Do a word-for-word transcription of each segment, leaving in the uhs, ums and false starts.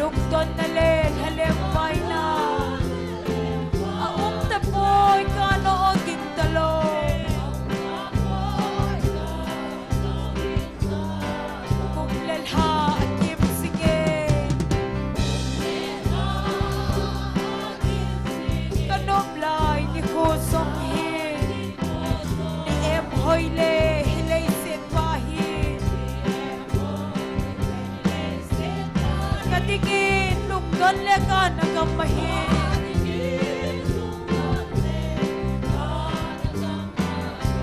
Lungdonna le lhalengvaina aum tapoi, kana oging talou. Kum le lha akim jinge, kanop lai nikho jong hi, ni em hoi le hi leiset pa hi, kadingin lungdon le kana gam ahi.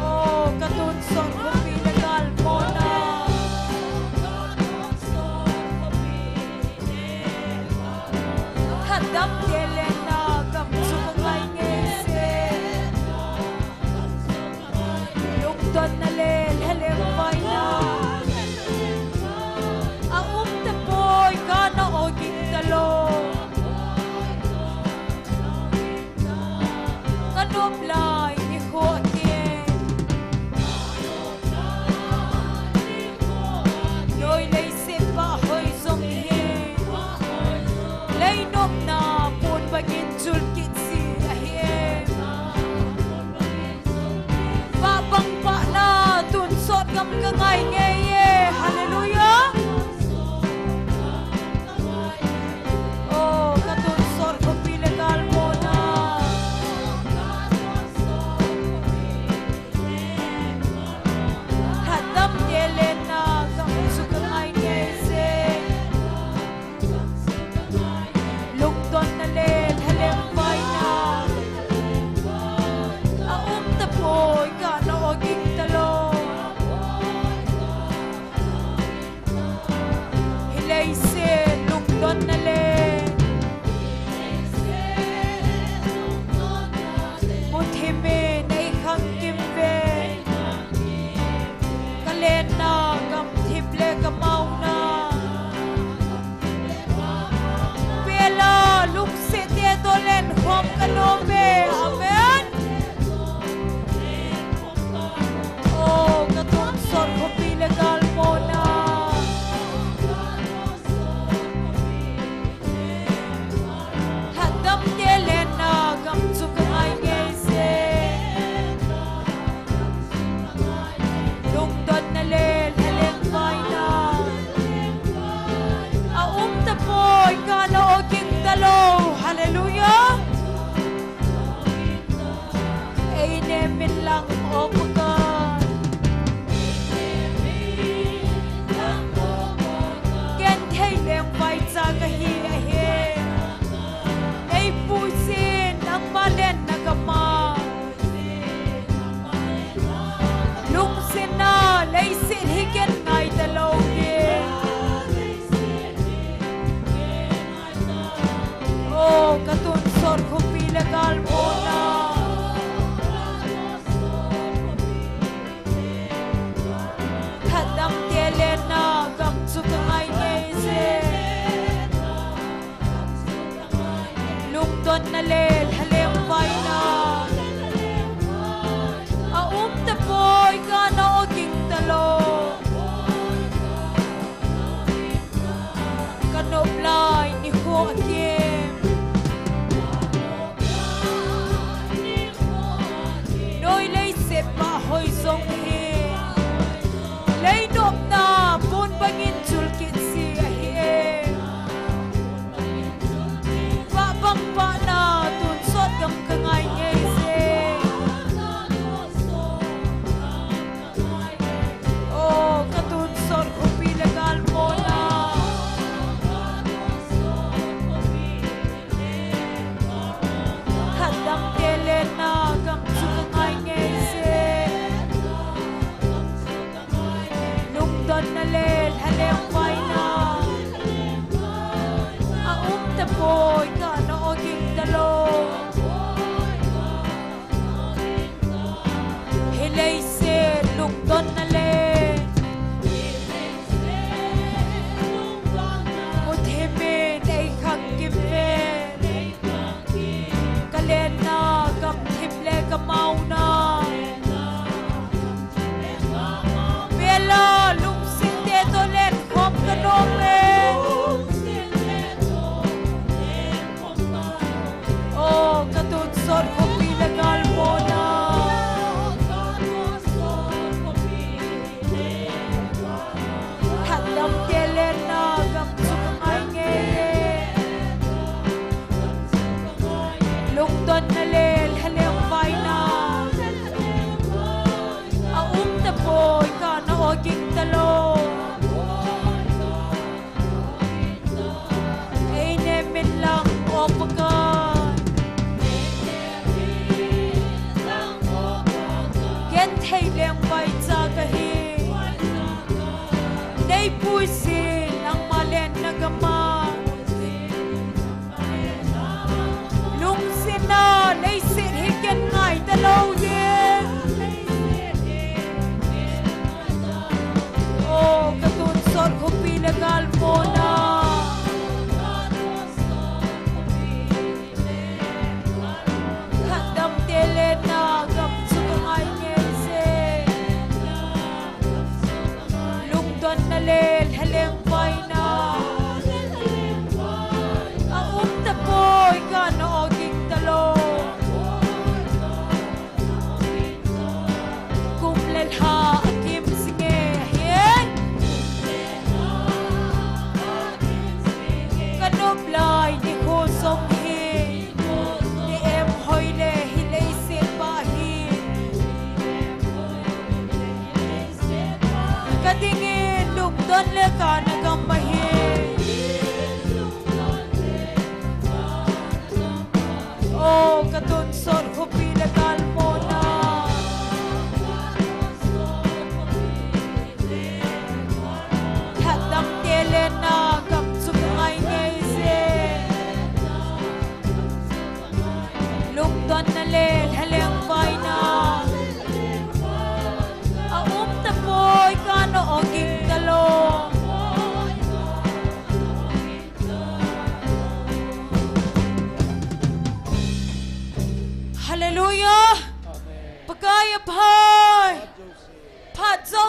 O, katonsot khopi le galmona, lhatdamte lenna gam chu kangai ngeije. Lungdonna le lhalengvaina aum tapoi, kana oging talou. Kanop lai nikho akim, noi leiset pa hoi jong hi, leinopna pon bangin chul kit ji ahi. Vahbang pahna tonsot gam kangai ngeiye. Hallelujah. O, katonsot khopi le galmona, lhatdamte lenna gam chu kangai ngeije. Lungdonna le lhalengvaina aum tapoi, kana oging talou. Hi leiset lungdonna le muthim in eikhangkim uve. Kalenna gamthip le kamaona, pela lungset te toh lenkhom kanom e. Amen. O, katonsot khopi le galmona, lhatdamte lenna gam chu kangai ngeije. Lungdonna le lhalengvaina aum tapoi, kana oging talou. Hallelujah. Einem inlang, O Pakai, genthei lengvaicha kahi ahi. Eipuijin nangma lenna gam a, lungsetna leiset hi ken ngai talou e. O, katonsot khopi le galmona, lhatdamte lenna gam chu kangai ngeije. Lungdonna le lhalengvaina aum tapoi, kana oging talou. Kanop lai nikho akim, noi leiset pa hoi jong hi, leinopna pon bangin chul kit ji ahi e. Vahbang pahna tonsot gam kangai ngeije. O, katonsot khopi le galmona, lhatdamte lenna gam chu kangai ngeije. Lungdonna le lhaleng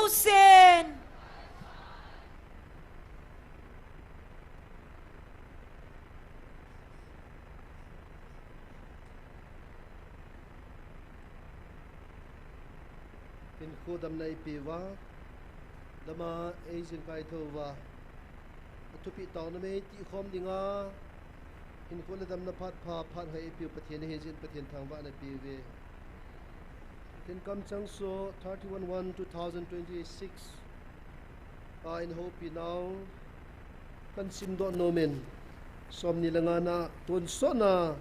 Sen. Hinkho damna eipeuva, dama eijin kaithouva, athupi taona mei tihkhom dinga, hinkho le damna phat pha, phat hoi eipeu Pathen ahi jeh in Pathen thangvahna peuve. Pathen kamchang so thirty-one one two thousand twenty-six a eihoupi nau kahin simdoh nomin, somni le ngana tonsotna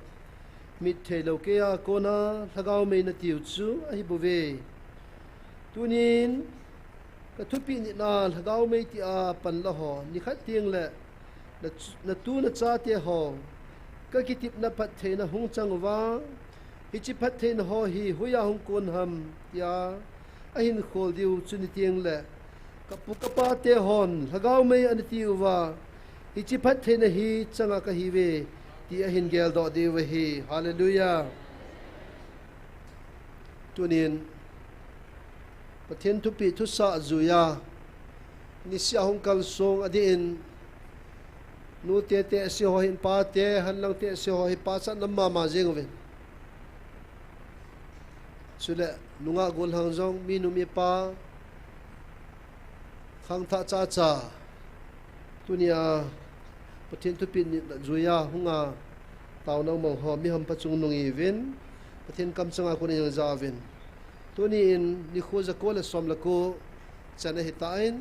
mit theilou keiya kona lhagao mei natiu chu ahibouve. Tunin kathupi nitna lhagao mei tia panla ho, nikhat tengle natu nachate ho kakitepna phattheina hung chang uva, hiche phattheina ho hi hoiya hung kon ham tia ahin khol diu chu ni tengle, kapu kapate hon lhagao mei anati uva, hiche phattheina hi changa kahiuve ti ahin geldoh diu ahi. Hallelujah. Tunin Pathen thupeh thusah juiya nisea hung kalsong adeh in, nute tehse ho hin pate, henlang tehse ho hi pachatna mama jeng uvin. Chule nungah gollhang jong minu mipa khangthah chacha, tunia Pathen thupeh nitna juiya hunga taona umho, mi hampha chungnung ihiuvin, Pathen kamchanga kon ijang jauvin. Tuni in nikho jako le som le ko chan ahitan,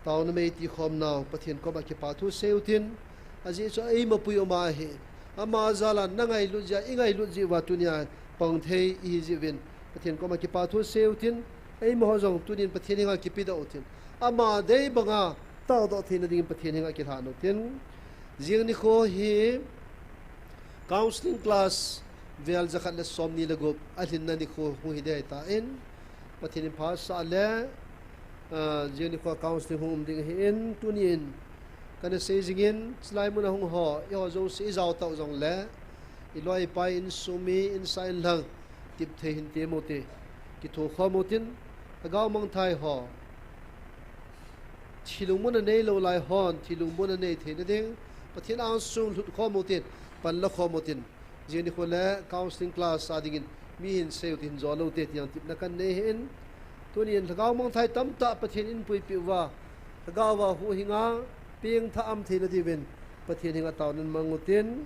taona mei tihkhomnau Pathen koma kipathu seiutin, ajeh chu eimapui uma ahi. Ama jala nangailut jeh a ingailut jeh uva tunia pang thei ihi jeh uvin, Pathen koma kipathu seiutin, eimaho jong tunin Pathen henga kipedoh utin, ama dei banga taodoh theina dingin Pathen henga kilhan utin. Jing nikho hi counseling class vel jakhat le somni le gup alhinna nikho hung hiding ahitan, Pathen in phasah le, ah, jing nikho counseling hung um ding ahin, tunin kana sei jingin, chulai muna hung ho, eiho jouse ijao tau jongle, iloi ipai, insung mi, insah inlhang, tepthei hin tem ute, kithokhom utin, lhagao mangthai ho, thilung mun aneilou lai hon thilung mun anei theina ding Pathen angsung lhutkhom utin, panlakhom utin. Jing nikho le counseling class a dingin mi hin seiu tin, jolou te ti jong tepna kanei ahin. Tunin lhagao mangthai tamtah Pathen in eipuipeh uva, lhagao a huhhinga pengthah aum theina diuvin Pathen henga taonan mang utin.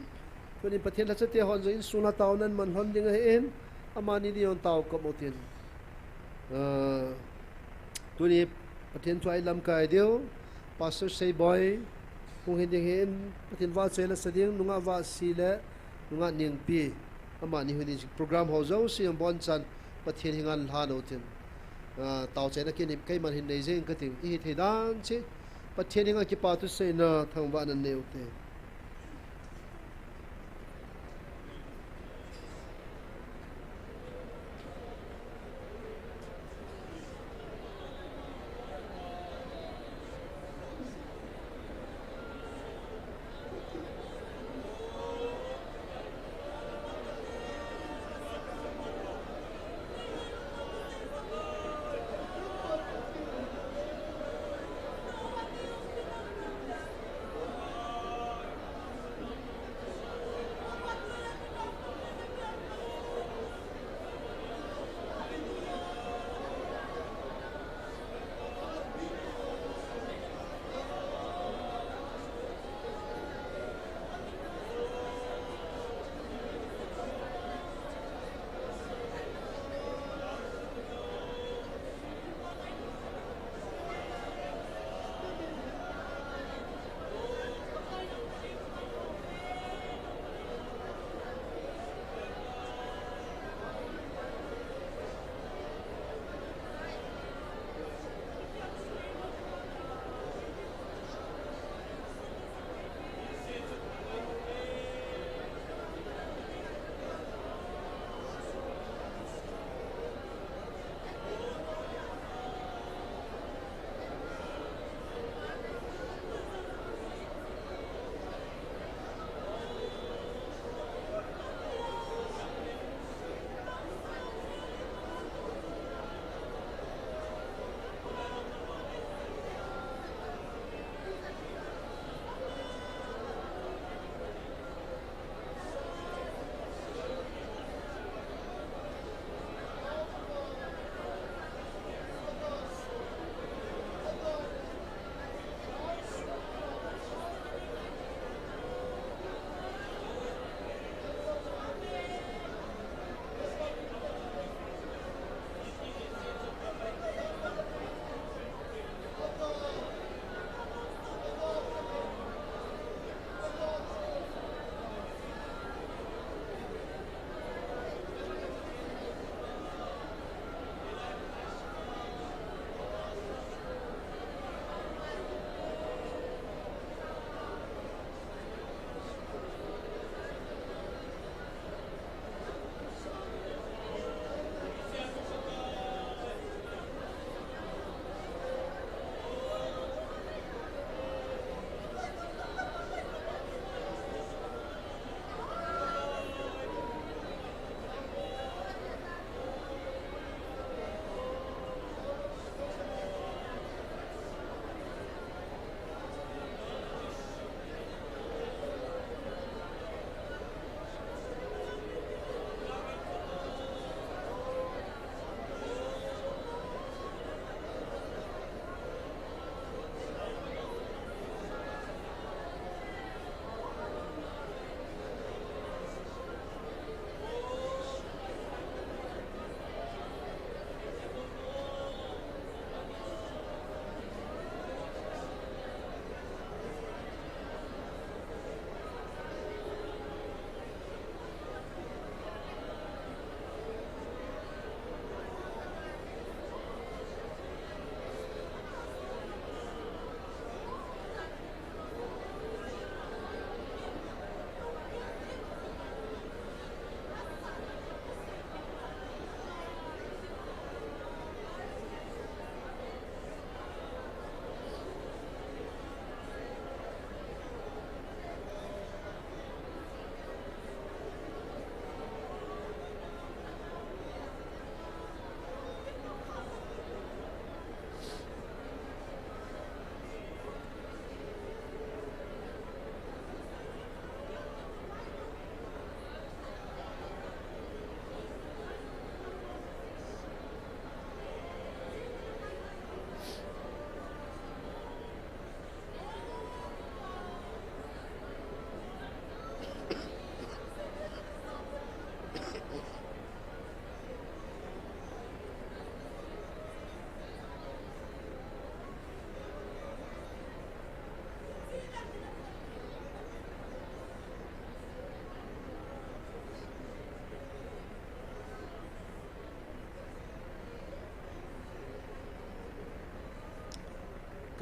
Tunin Pathen lhachate hon jong insung a taonan man lhon ding ahin, amani ding jong taokop utin. Ah, tuni Pathen thu a ilamkai diu Pastor Seiboi hung hiding ahin, Pathen vahchoi lasa ding nungah Vahsi le nungah Nengpi, amani hung hiding, program ho jouse abonchan Pathen henga lhan utin. Ah, taochaina keima, keiman hin nei jeng kating, ihithei dan cheh Pathen henga kipa thuseina thangvahna nei ute.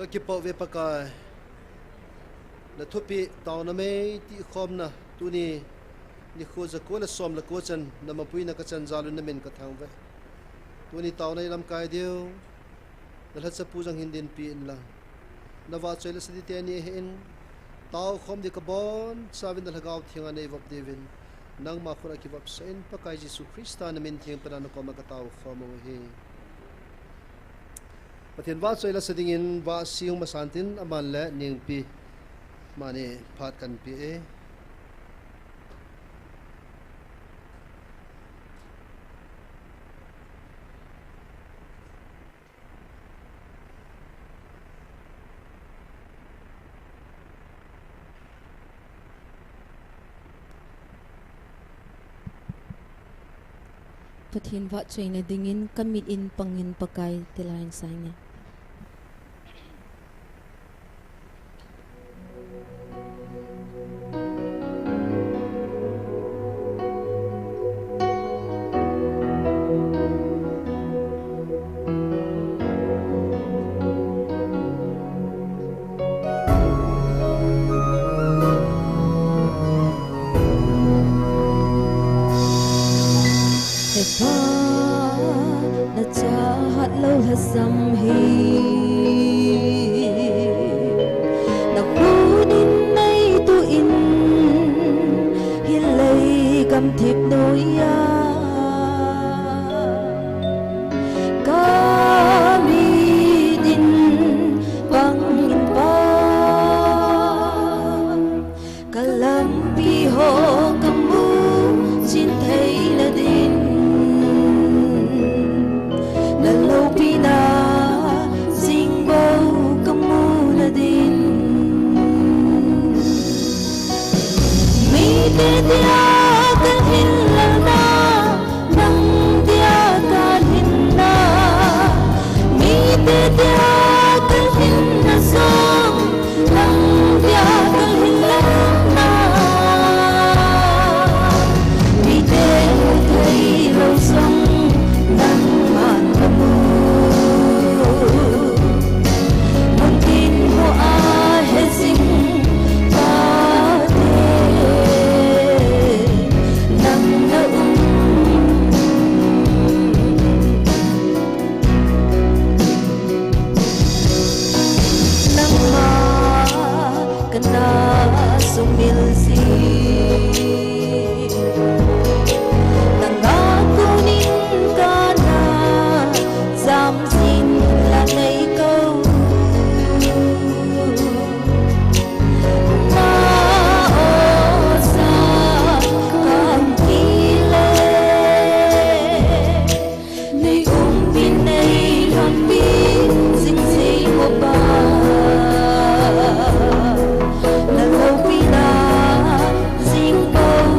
Kakipah uve Pakai, na thupeh taona mei tihkhomna tuni nikho jako le som le ko chan na mapuina kachan jal un na min kathangvah e. Tuni taona ilamkai diu, na lhachapu jong hin dinpi inlang, na vahchoi le sading teni ahin, taokhom ding kabonchauvin na Lhagao Theng a neivop diuvin, nangma khut a kivopsah in Pakai Jesu Christa na min theng pen a na koma kataokhom u ahi. Pathen vahchoi le sading in vahsi hung masan tin aman le Nengpi, amani phat kanpe e. Pathen vahchoina dingin kamit in pangin Pakai tilai in sainge. Hepa, na chahat lou lhasam hi na khut in neituh in, hilai gamthip noiya kamit in pangin pa, kalampi ho kamu chin theina din, na loupina jing bou kamuna din. Mite dia kalhinna, nang dia kalhinna, mite dia kalhinna jong, nang dia kalhinna. Mite theilou jong, nangman kamu. Muntin ho a hejing pate, nang na um. Nangma kana sumil jing, nanga konin kana jam jing la nei kou. Na osa kam kile, nei umpi nei lhonpi jing jing uva, na loupina jing bou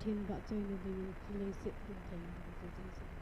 Pathen vahchoina dingin, leiset gentheina dingin, Pathen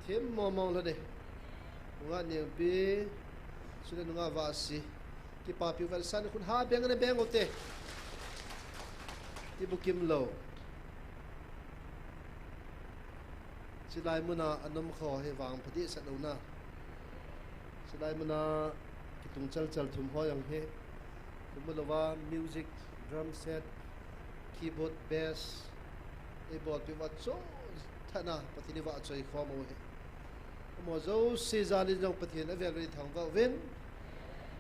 Thim mong mong lou de. Nunga Nengpi, chule nunga Vahsi. Kipapi u Valsan, khut ha beng le beng u te. Ibukim lou. Chilai muna anom kho hi vangpha dehset lou na. Chilai muna kitung chalchal thum ho jong hi. Kum louva music, drum set, keyboard, bass, eibolpeh uva chomcha Pathen i vahchoi khom u hi. Amaho jouse jalin jong Pathen avel vel in thangvah uvin.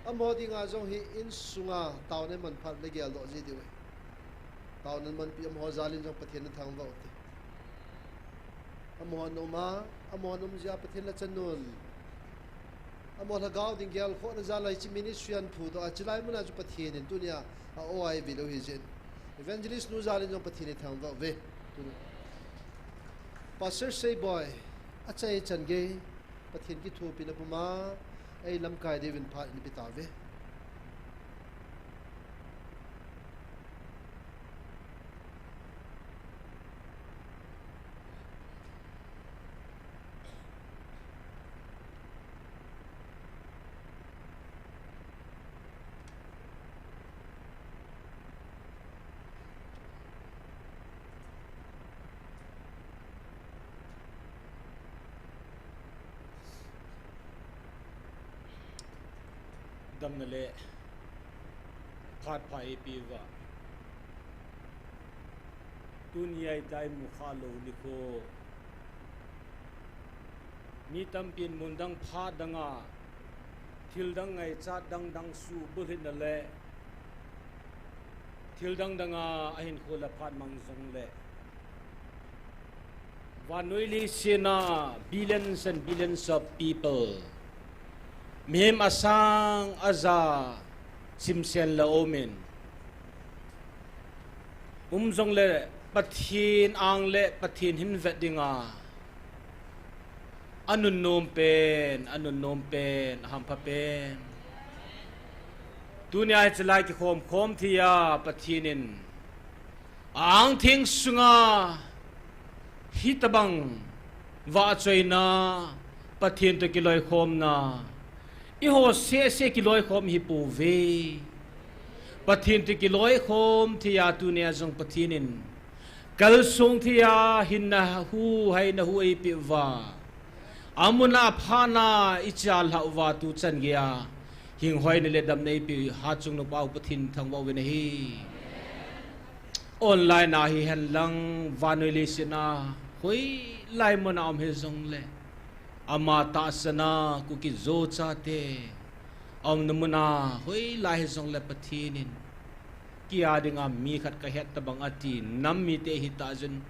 Amaho dinga jong hi insunga taona iman phat le geldoh ji diu hi. Taona imanpi amaho jalin jong Pathen ithangvah u te. Amaho ana um a, amaho ana um jeh a Pathen la chanu in. Amaho lhagao ding gelkhohna jal a hiche ministry ahin phudoh a, chilai muna chu Pathen in tunia a-o a eivil u hijeh in. Evangelist nu jalin jong Pathen ithangvah uve. Tuni Pastor Seiboi, achai chan gei, Pathen kithopina puma, eilamkai diuvin phat eipeh tauve. Damna le phat pha eipeuva, tuni a itai mukha lou nikho, mi tampin mun dang phat danga thil dang ngaichat dang dang subulhitna le thil dang danga ahinkho le phat mang jongle, vannoi leiset a billions and billions of people, mihem asang aja simsen le umin, um jongle Pathen ang le Pathen hin vet dinga anunnom pen, anunnom pen, ahampha pen. Tunia hiche lai kikhom khom thei a Pathen in a-angtheng sunga hitobang vahchoina, Pathen toh kiloikhomna, eiho seh seh kiloikhom ihi pouve. Pathen toh kiloikhom thei a tunia jong Pathen in kalsong thei a hinna hu, haina hu eipeh uva, amun a phatna ichalhah uva tuchan geiya hinghoina le damna eipeh u Hatchungnung pau Pathen thangvah uvin ahi. Online a hihen lang, vannoi leiset a hoilai mun a um hijongle, ama tahsan a Kuki Zo chate aumna mun a hoilai hijongle Pathen in kei a dinga mi khat kahet tobang ati nam mite hitah jeh in,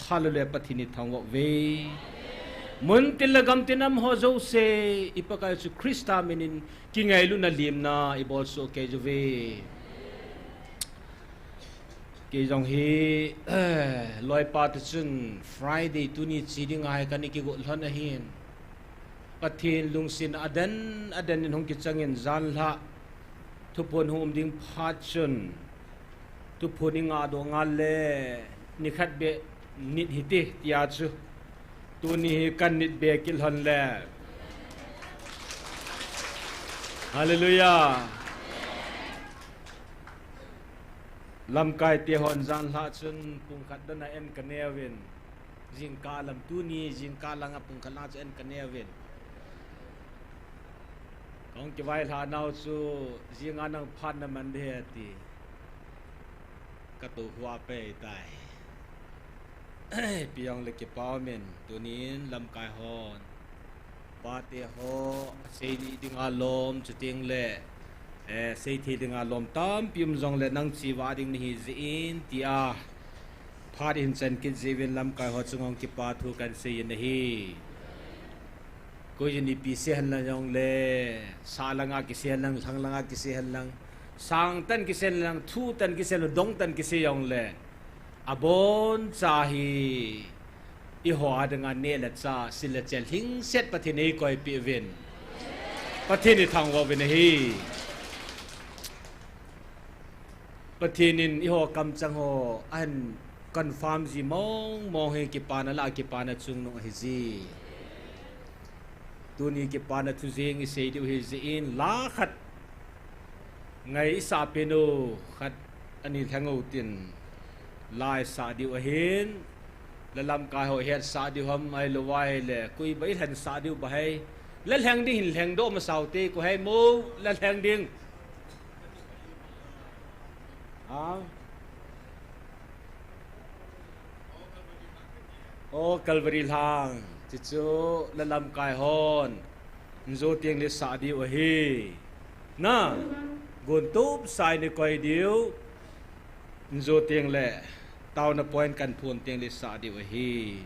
hallelujah, Pathen ithangvah uve. Muntin le gamtin a um ho jouse, i Pakai Jesu Christa min in kingailutna limna ibol soh kei uve. Kei jong hi, loipa toh chun Friday tuni che dinga hi kana kigot lhon ahin, Pathen lungset aden aden in hung kichangin janhi thuphon hung um ding phat chun, thuphon i ngah doh ngal le nikhat beh nit hite tia chu, tuni hi kanit be kit lhon le. Hallelujah. Lamkai te hon janhi chun pung khat dan a en kanei uvin, jingkah lam, tuni jingkah langa pung khat lang chu en kanei uvin, kahung kivailhah nau chu, jing a nang phat naman ding ahi ati. Katou hua pei tai. Ipi jongle kipa umin, tunin lamkai hon, pate ho, sei dinga lom, chuteng le, eh, sei thei dinga lom tampi um jongle nang che uva ding nahi jeh in tia, phat ihin chan kit jeh uvin lamkai ho chunga hung kipa thu kan sei in ahi. Koi jong ipi sei henlang jongle, sah langa kisei henlang, lhang langa kisei henlang, sang tah in kisei henlang, thu tah in kisei henlang, dong tah in kisei jongle, aboncha hi eiho a dinga neh le chah, sil le chel lhingset Pathen in eikoipeh uvin, Pathen ithangvah uvin ahi. Pathen in eiho kamchang ho ahin confirm ji mong mong hi kipana lah a kipana chungnung ahi ji. Tuni kipana thu jeng isei diu ahi jeh in, la khat ngai isah pen u, khat ani lheng u tin, la isah diu ahin, la lamkai ho hetsah diu ham, ahilou vai le koi ba ilhensah diu ba hai, la lheng ding hin lhengdoh masa ute, koi hai mo la lheng ding. Ha? O Calvary lhang, chuchu la lamkai hon, njo teng le sah diu ahi. Na, gun tup sa in ikoi diu, njo teng le, taona point kan phon teng le sah diu ahi.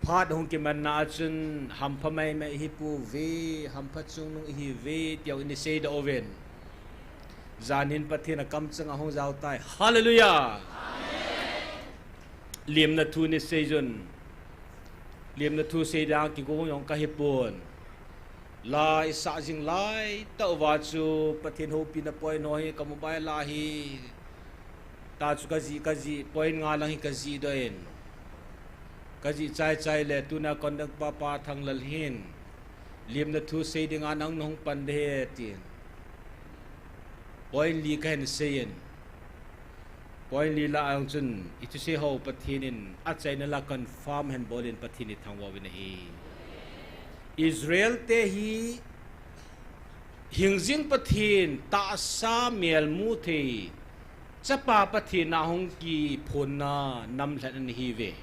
Phat hung kimanna a chun, hampha maimai ihi pouve, hampha chungnung ihiuve, tia i seidoh uvin. Jan hin Pathen a kamchang ahung jao tai. Hallelujah! Amen. Lemna thu i sei jun. Lemna thu sei ding kigong jong kahi pon. La isah jing lai tah uva chu Pathen houpina point ho hi ka mobile a hi. Tah chu kajih, kajih, point nga lang hi kajih doh in. Kajih chai chai le tuna conductor pa, Pa Thanglal hin, lemna thu sei dinga nang nahung pan ding ahi tin, point li kahin sei in. Point li lah a jong chun, i thusei ho Pathen in achaina lah a confirm ahin bol in Pathen ithangvah uvin ahi. Israel te hi Hingjing Pathen tahsa melmu thei, Chapa Pathen a hung kiphonna namlhat ana hiuve,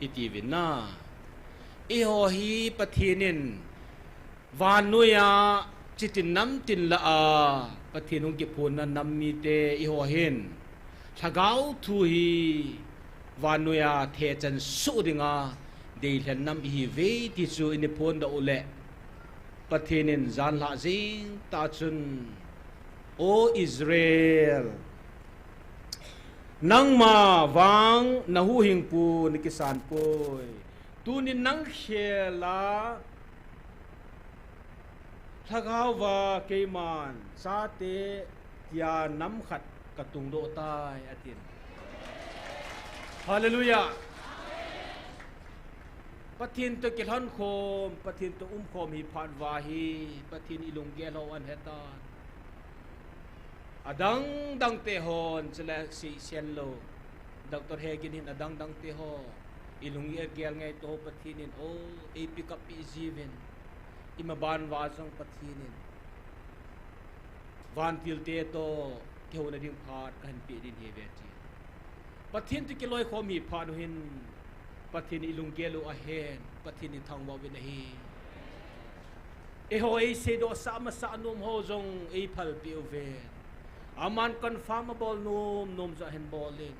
itiuvin na. Eiho hi Pathen in vannoiya chitin namtin lah a Pathen hung kiphonna nam mite eiho hin lhagao thu hi vannoiya thechan soh dinga deilhen nam ihiuve ti chu ina phondoh uleh, Pathen in janlhah jing tah chun, O Israel, nangma vang nahuhhingpu nakisan poi. Tunin nang khela lhagaova keiman chate tia nam khat katungdoh tai, atin. Hallelujah. Pathen toh kilhonkhom, Pathen toh umkhom hi phat uva hi Pathen ilunggel ho ahin hetan. Adangdang te hon, chule seisenlou, Doctor Hagin hin adangdang te ho ilunggel ngaito Pathen in, o, ei pick up peh jiuvin, imaban uva jong Pathen in vantilte toh kihouna ding phat kahin peh ding ahiuve, ati. Pathen toh kiloikhom hi phat uhin Pathen ilunggel u ahen, Pathen ithangvah uvin ahi. Eiho eiseidoh sah masah nom ho jong eiphalpeh uvin, aman confirm abol nom nom jong ahin bol in,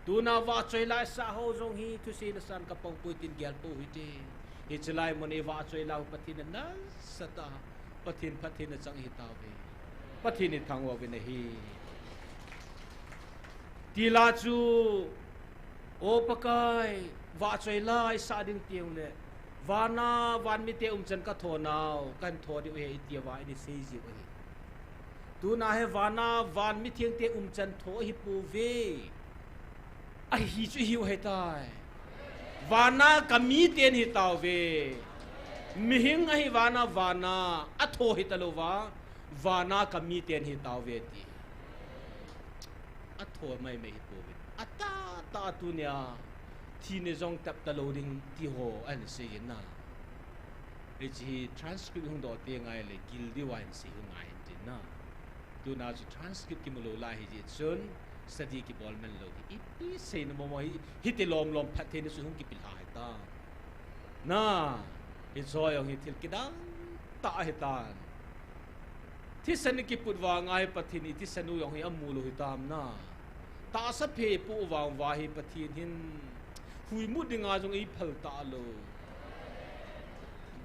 tuna vahchoi la isah ho jong hi thusei nasan kapang poi tin gelpou hite. Hiche lai mun a ivahchoi la u Pathen in anasatah a Pathen phattheina chang ahitauve. Pathen ithangvah uvin ahi. Tila chu, O Pakai, vahchoi la isah ding tiuleh vana vanmite umchan kathonau kahin tho diu ahi, itiuva ina seijiu ahi. Tuna hi vana vanmi thengte umchan tho ahipouve. Ahi chu ihiu ahitai. Vana kamiten ahitauve. Mihing ahi vana, vana atho hitalouva, vana kamiten ahitauve, ti. Atho maimai hipouvin, atahtah a tunia thina jong tep talou ding tiho ahin seijin na. Hiche hi transcript hungdoh teng ahile gil diuva hin sei hung ngai intin na. Tuna chu transcript kimulou lai hijeh chun study kibol manlou hi ipi seina momo hi, hiti lomlom phattheina chu hung kipilha hita. Na, hiche jong hi thil kidang tah ahitan. Thisan ikiput vanga hi Pathen in ithisanu jong hi amulou hitam na. Tahsa phe ipoh vang uva hi Pathen hin huimut dinga jong eiphal talou.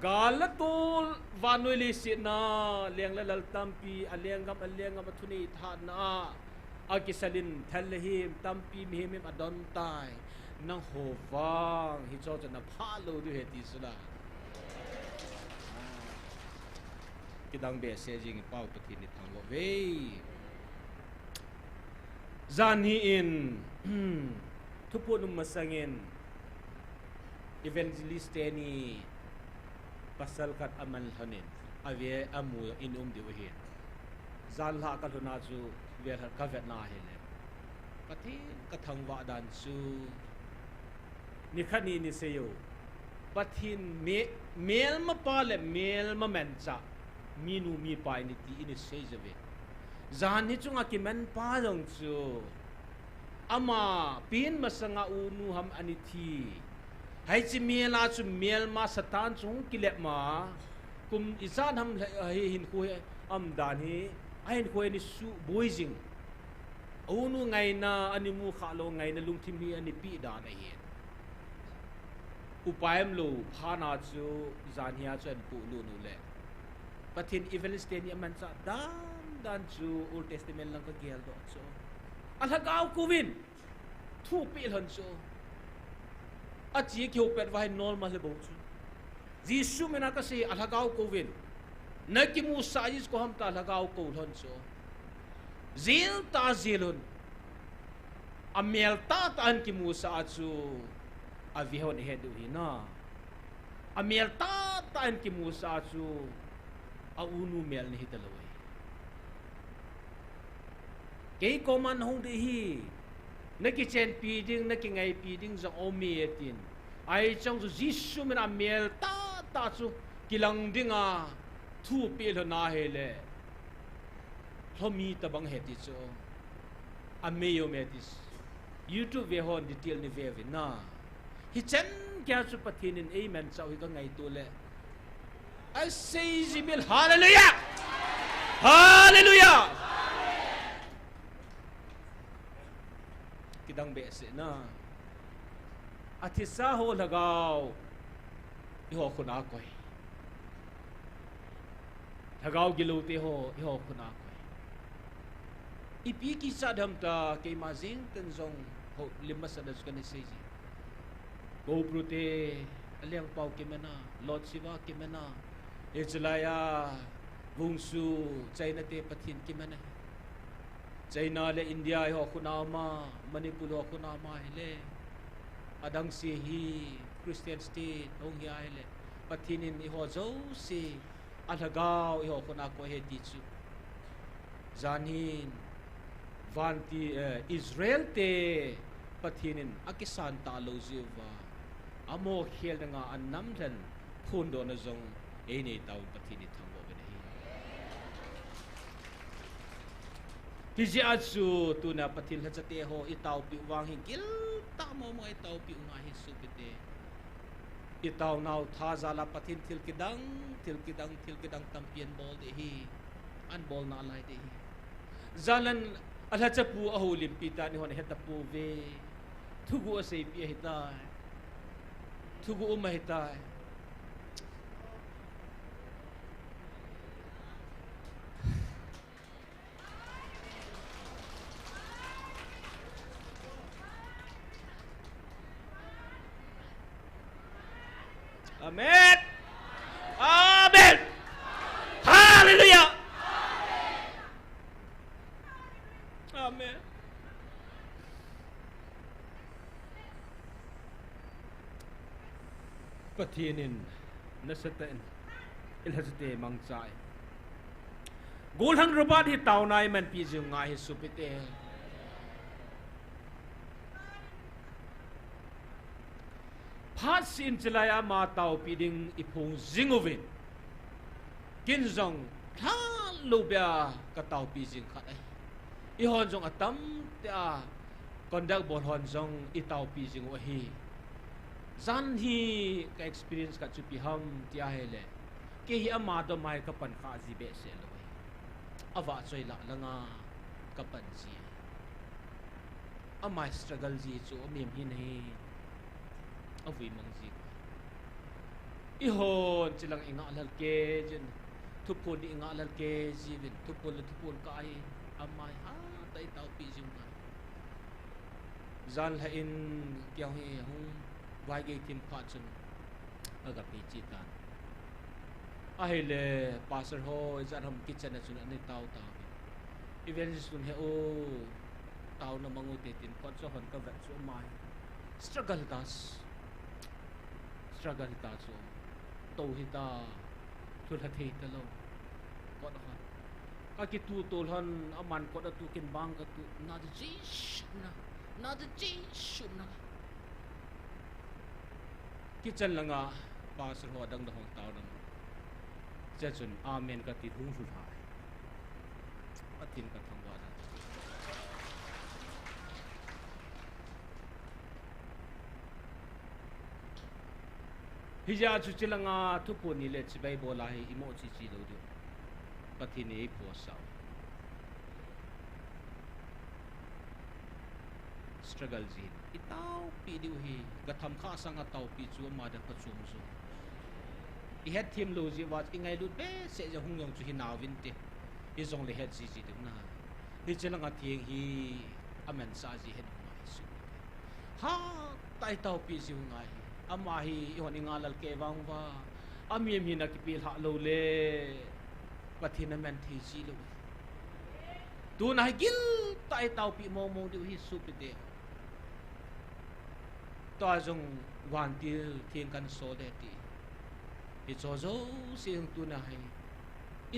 Gal le tol, vannoi leiset na, leng le lal tampi, alenggam alenggam athunei thahatna a akisalin, thal le him tampi mihem him adontai. Nangho vang hicheho chu naphah lou diu ahi ti chu la. Kidang behseh jeng e, Pa u Pathen ithangvah uve. Janhi in thuphon um masangin evangelist teni pasal khat aman lhonin, ave amu in um diu ahin. Janlhah kalhuna chu velhat kavetna ahile, Pathen kathangvah dan chu, nikhat ni niseiyu, Pathen me-, melmapa le melma manchah minu mipa ahi ti ina seijouve. Janhi chunga kimanpa jong chu ama pen masanga unu ham ana thi. Hiche mel a chu melma Satan chu hung kilep ma, kum ijat ham le, hi hinkho hi aum dan hi, ahinkho hi ana suboi jing. Aunu ngaina ana mu khah lou, ngaina lungthim hi ana peh dan ahi. Upai umlou phatna chu janhi a chu ana polut uleh, Pathen evangelist teni amanchah dan dan chu Old Testament lang kageldoh chu, alhagao kouvin thupeh lhon chu, ache kihou pet uva hi normal hi bou chu. Jesu mina kasei, alhagao kouvin, nakimusah Jesu koi ham tia lhagao kou lhon chu, jil tah a jil un, amel tahtah in kimusah a chu, avehon ahet diu ahi na. Amel tahtah in kimusah a chu, aunu mel ana hitalou ahi. Kei koma nahung ding ahi, nakichenpi ding, nakingaipi ding jong aume atin. Ahi chang chu Jesu mina mel tahtah chu kilang dinga thupeh lhon ahile, Lhomi tabang ahi ti chu. Amei um e ti. YouTube ve hon detail ni ve uvin na. Hichan geiya chu Pathen in eimanchah u hi kangaito le. Asei ji mel, hallelujah! Hallelujah! Kidang behseh na. Athisa ho lhagao. Eiho khut a koi. Lhagao gilou te ho, eiho khut a koi. Ipi kichat ham tia, keima jeng teng jong, houlim masat a chu kana sei ji. GoPro te, alengpau kiman a, Lord Shiva kiman a, hiche laiya, Wushu, China te Pathen kiman a. China le India eiho khut a um a, Manipur ho khut a um a hile. Adang se hi Christian state hung hi ahile. Pathen in eiho jouse, alhagao eiho khut a koi ahi ti chu. Jan hin, vantil, eh, Israel te Pathen in akisan talou jeh uva. Amo khel danga anam lhen phondohna jong einei tauvin Pathen ithangvah uvin ahi. Hijeh a chu tuna Pathen lhacha te ho itaopi u vang hi giltah mama itaopi u ngai hi sopite. Itaonau tha jal a Pathen thil kidang, thil kidang, thil kidang tampi anbol ding ahi. Anbol nalai ding ahi. Jan lhan a lhachapu ahoulimpi tan eihon ahe tapouve. Thuguh aseipeh ahitai. Thuguh um ahitai. Amen. Amen. Hallelujah. Amen. Pathen in nasatah in ilhacha te mangcha in. Gollhang Robert hi taona eimanpi jing u ngai hi sopite. Phat seh in chulai a ama taopi ding iphong jing uvin. Ken jong lhalou beh a kataopi jing khat ahi. Eihon jong atam tia conduct bol hon jong itaopi jing u ahi. Jan hi ka experience khat chu ipi ham ti ahile. Kei hi ama dom a hi kapan kha ji behseh lou ahi. Avahchoi lah langa kapan ji ahi. Ama struggle ji chu amem hin ahi. Avui mang ji. Eihon chulang ingah lhal kei jin. Thuphon ding ingah lhal kei jiuvin. Thuphon le thuphon kah ahi. Ama hi hatah a itaopi jing u ngai. Jan lhah in kei hi hung vaigei thim phat chun. Agape chi tan. Ahile, pastor ho, ijat ham kitchen a chun ana tao tao. Evangelist chun he o, taona mang u te tin, kot chu hon kavet chu ama hi. Struggle ta. Struggle ta chu. Tou hita, thulha thei talou. Kot hon. Kakituh tol hon, aman kot a tuh kin bang katuh. Na de Jesu na. Na de Jesu na. Kitchen langa pastor ho adang dang hung tao dang. Chuchun amen kati hung lhut hai. Pathen kathangvah dan. Hijeh chun chulanga thuphon ni le chibai bol a hi imo chi chi lou diu. Pathen in eiphosah u. Struggle jin. Itaopi diu hi. Gatham kha sanga taopi chu ama dia phachom jong. Ihet them lou jeh uva ingailut behseh jeh hung jong chu hinauvin te. Hijongle het ji ji diu na. Hiche langa theng hi amansa ji het u ngai hi sopite. Hatah a itaopi ji u ngai hi. Ama hi eihon ingah lhal kei vang uva. Amem hin akipelhah lou le. Pathen aman thei ji lou. Tuna hi giltah a itaopi mong mong diu hi sopite. Tua jong vantil theng kan sol e ti. Hiche jouse hung tuna hi.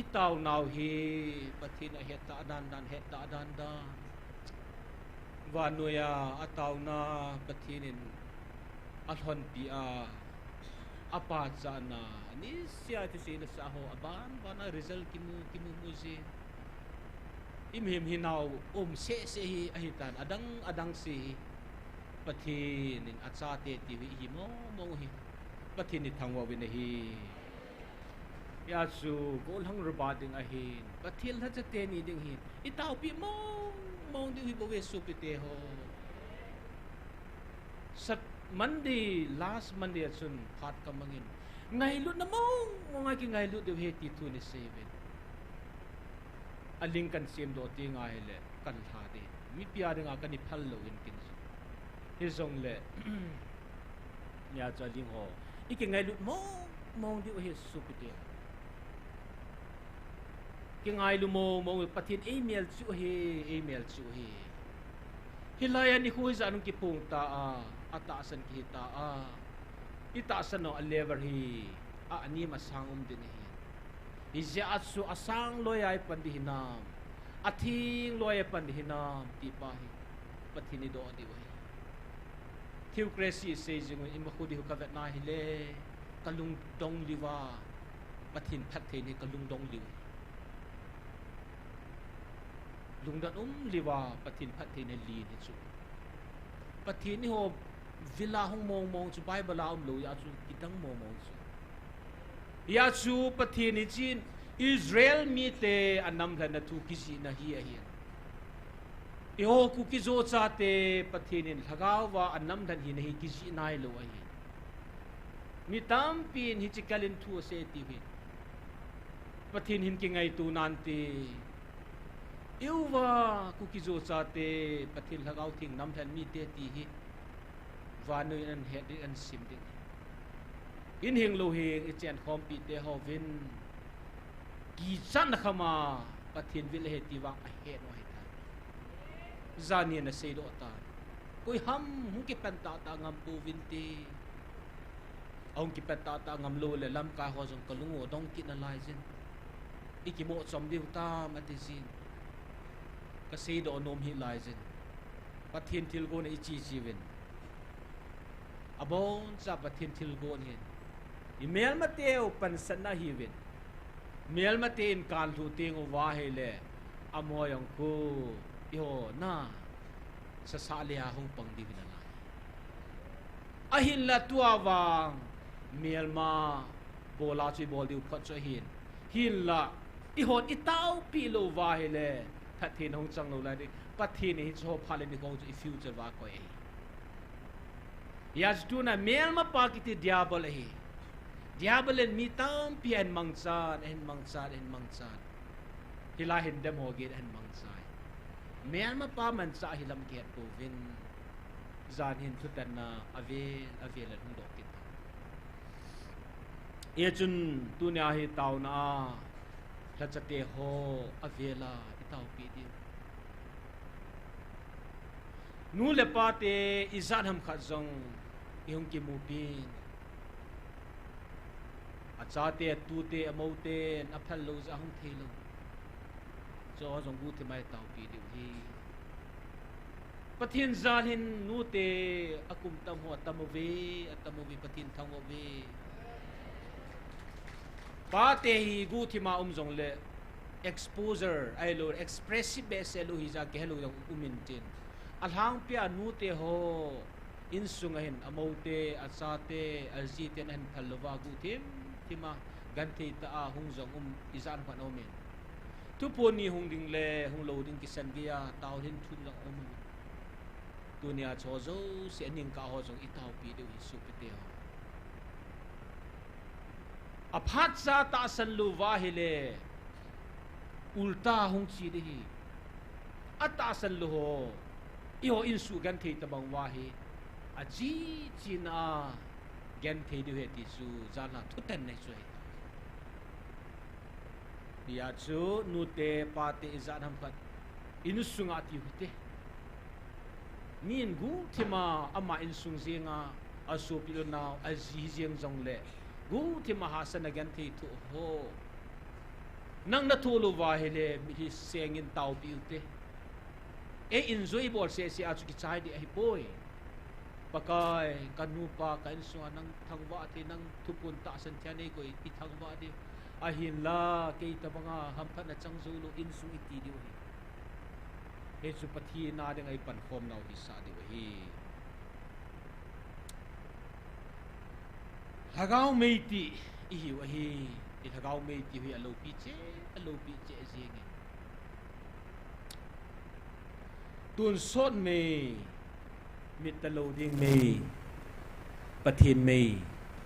Itaonau hi Pathen ahet dan dan, het dan dan. Vannoi a ataona Pathen in alhonpi a, apachatna, nisea thusei nasah ho, aban ban a result kimu, kimu mu jin. Imhim hinau um seh seh hi ahitan, adang adang seh hi. Pathen in achate tiu hi ihi mong mong hi. Pathen in thangvah uvin ahi. Hijeh chun gollhang Robert ding ahin, Pathen lhacha teni ding hin, itaopi mong mong diu hi bou ve sopite ho. Sat Monday, last Monday a chun phat kamangin, ngailutna mong mong a kingailut diu ahi ti thu nei seiuvin. Aling kahin semdoh teng ahile, kahin lha ding. Mipi a dinga kahin phal lou in kin. Hijongle, hijeh chun aling ho, ikingailut mong mong diu ahi sopite. Kingailu mong mong, Pathen eimel chu ahi, eimel chu ahi. Hilai a nikho hijat hung kiphong ta a, atahsan kihi ta a. Itahsan u a level hi, a, anem asang um ding ahi. Hijeh a chu asang loi a ipan ding hinam, atheng loi a ipan ding hinam, ti pa hi Pathen in eidoh diu ahi. Theocracy isei jing u, ima khu diu kavet na hile, kalungdong liuva, Pathen phattheina hi kalungdong liu. Lungdon um liuva Pathen phattheina len hi chu. Pathen eiho vil a hung mong mong chu Bible a umlou jeh chu kidang mong mong chu. Hijeh chun Pathen in hichun Israel mite anamlhenna thu kijihna hi ahi. Eiho Kuki-Zo chate Pathen in lhagao va anamlhen hina hi kijih nailou ahi. Mi tampin hiche kal in thu asei tiu hi. Pathen hin kingaito nante. Eiho va Kuki-Zo chate Pathen Lhagao Theng namlhen mite ti hi vannoi in ahin het ding, ahin sim ding. Inhing lou hi ichenkhompi te hovin kichatna kham a Pathen vil ahi ti vang ahet u ahitai. Jan hin aseidoh tai. Koiham hung kipan tahtah ngam pouvinte. Ahung kipan tahtah ngam lou le lamkai ho jong kalung u adong kit nalai jin. Ikimoh chom diu tam ati jin. Kaseidoh nom hih lai jin. Pathen thilgon a iche che uvin. Aboncha Pathen thilgon hin imelmateu pansatna ahiuvin. Melmate in kanlhuh teng uva ahile, amaho jong khu eiho na sasah le a hung pang diu hi nalai. Ahinla tua vang melma bol a chu ibol diu phot chu ahin. Hinla eihon itaopeh lou uva ahile, phattheina hung chang lou lai ding. Pathen in hicheho phat le nikho chu i future uva akoi ahi. Hijeh chun tuna melmapa kiti Diabol ahi. Diabol in mi tampi ahin mangchan, ahin mangchan, ahin mangchan. Hilai hin dem ho geiyin ahin mangchai. Melmapa manchah hilam kihet pouvin. Jan hin thutanna avel avel in hung doh kit. Hijeh chun tunia hi taona a lhachate ho avel a itaopeh diu. Nu le pate ijat ham khat jong ihung kimupin. Achate, atute, amouten aphal lou jeh a hung theilou. Chuho jong guhthima itaopeh diu ahi. Pathen jal hin nute akum tam ho atam uve, atam uve, Pathen thangvah uve. Pate hi guhthima um jongle exposure ahilou, expressive behseh lou hijeh a kihelou jong um intin. Alhangpia nute ho insunga hin amoute, achate, ajiten ahin phal louva guhthim thima genthei tah a hung jong um ijat ham khat aumin. Thuphon ni hung ding le hung lou ding kisan geiya taohin thum jong um. Tunia chuho jouse aningkah ho jong itaopeh diu ahi sopite ho. Aphatcha tahsan louva ahile, ulta hung che ding ahi. Atahsan lou ho, eiho insuh genthei tobang uva hi, ache chena a genthei diu ahi ti chu janhi a thutan nei chu ahi. Hijeh chun nute pate ijat ham khat insunga tiu hite. Min guhthima ama insung jenga asopi le anao, aji jeng jongle guhthima hahsatna genthei thoh ho. Nang nathoh louva ahile mitlhi sengin taopeh ute. Ei enjoy bol seh seh a chu kichai ding ahipoi. Pakai, kanupa ka insunga nang thangvah thei, nang thuphon tahsan thei a neikoi ithangvah diu. Ahinla kei tobanga hamphatna chang joulou insung iti diu ahi. Hichu Pathen a dinga ipankhomnau hisah diu ahi. Lhagao mei ti ihiu ahi. I lhagao mei ti hi aloupi cheh, aloupi cheh jengin. Tonsot mei, mit talou ding mei, Pathen mei,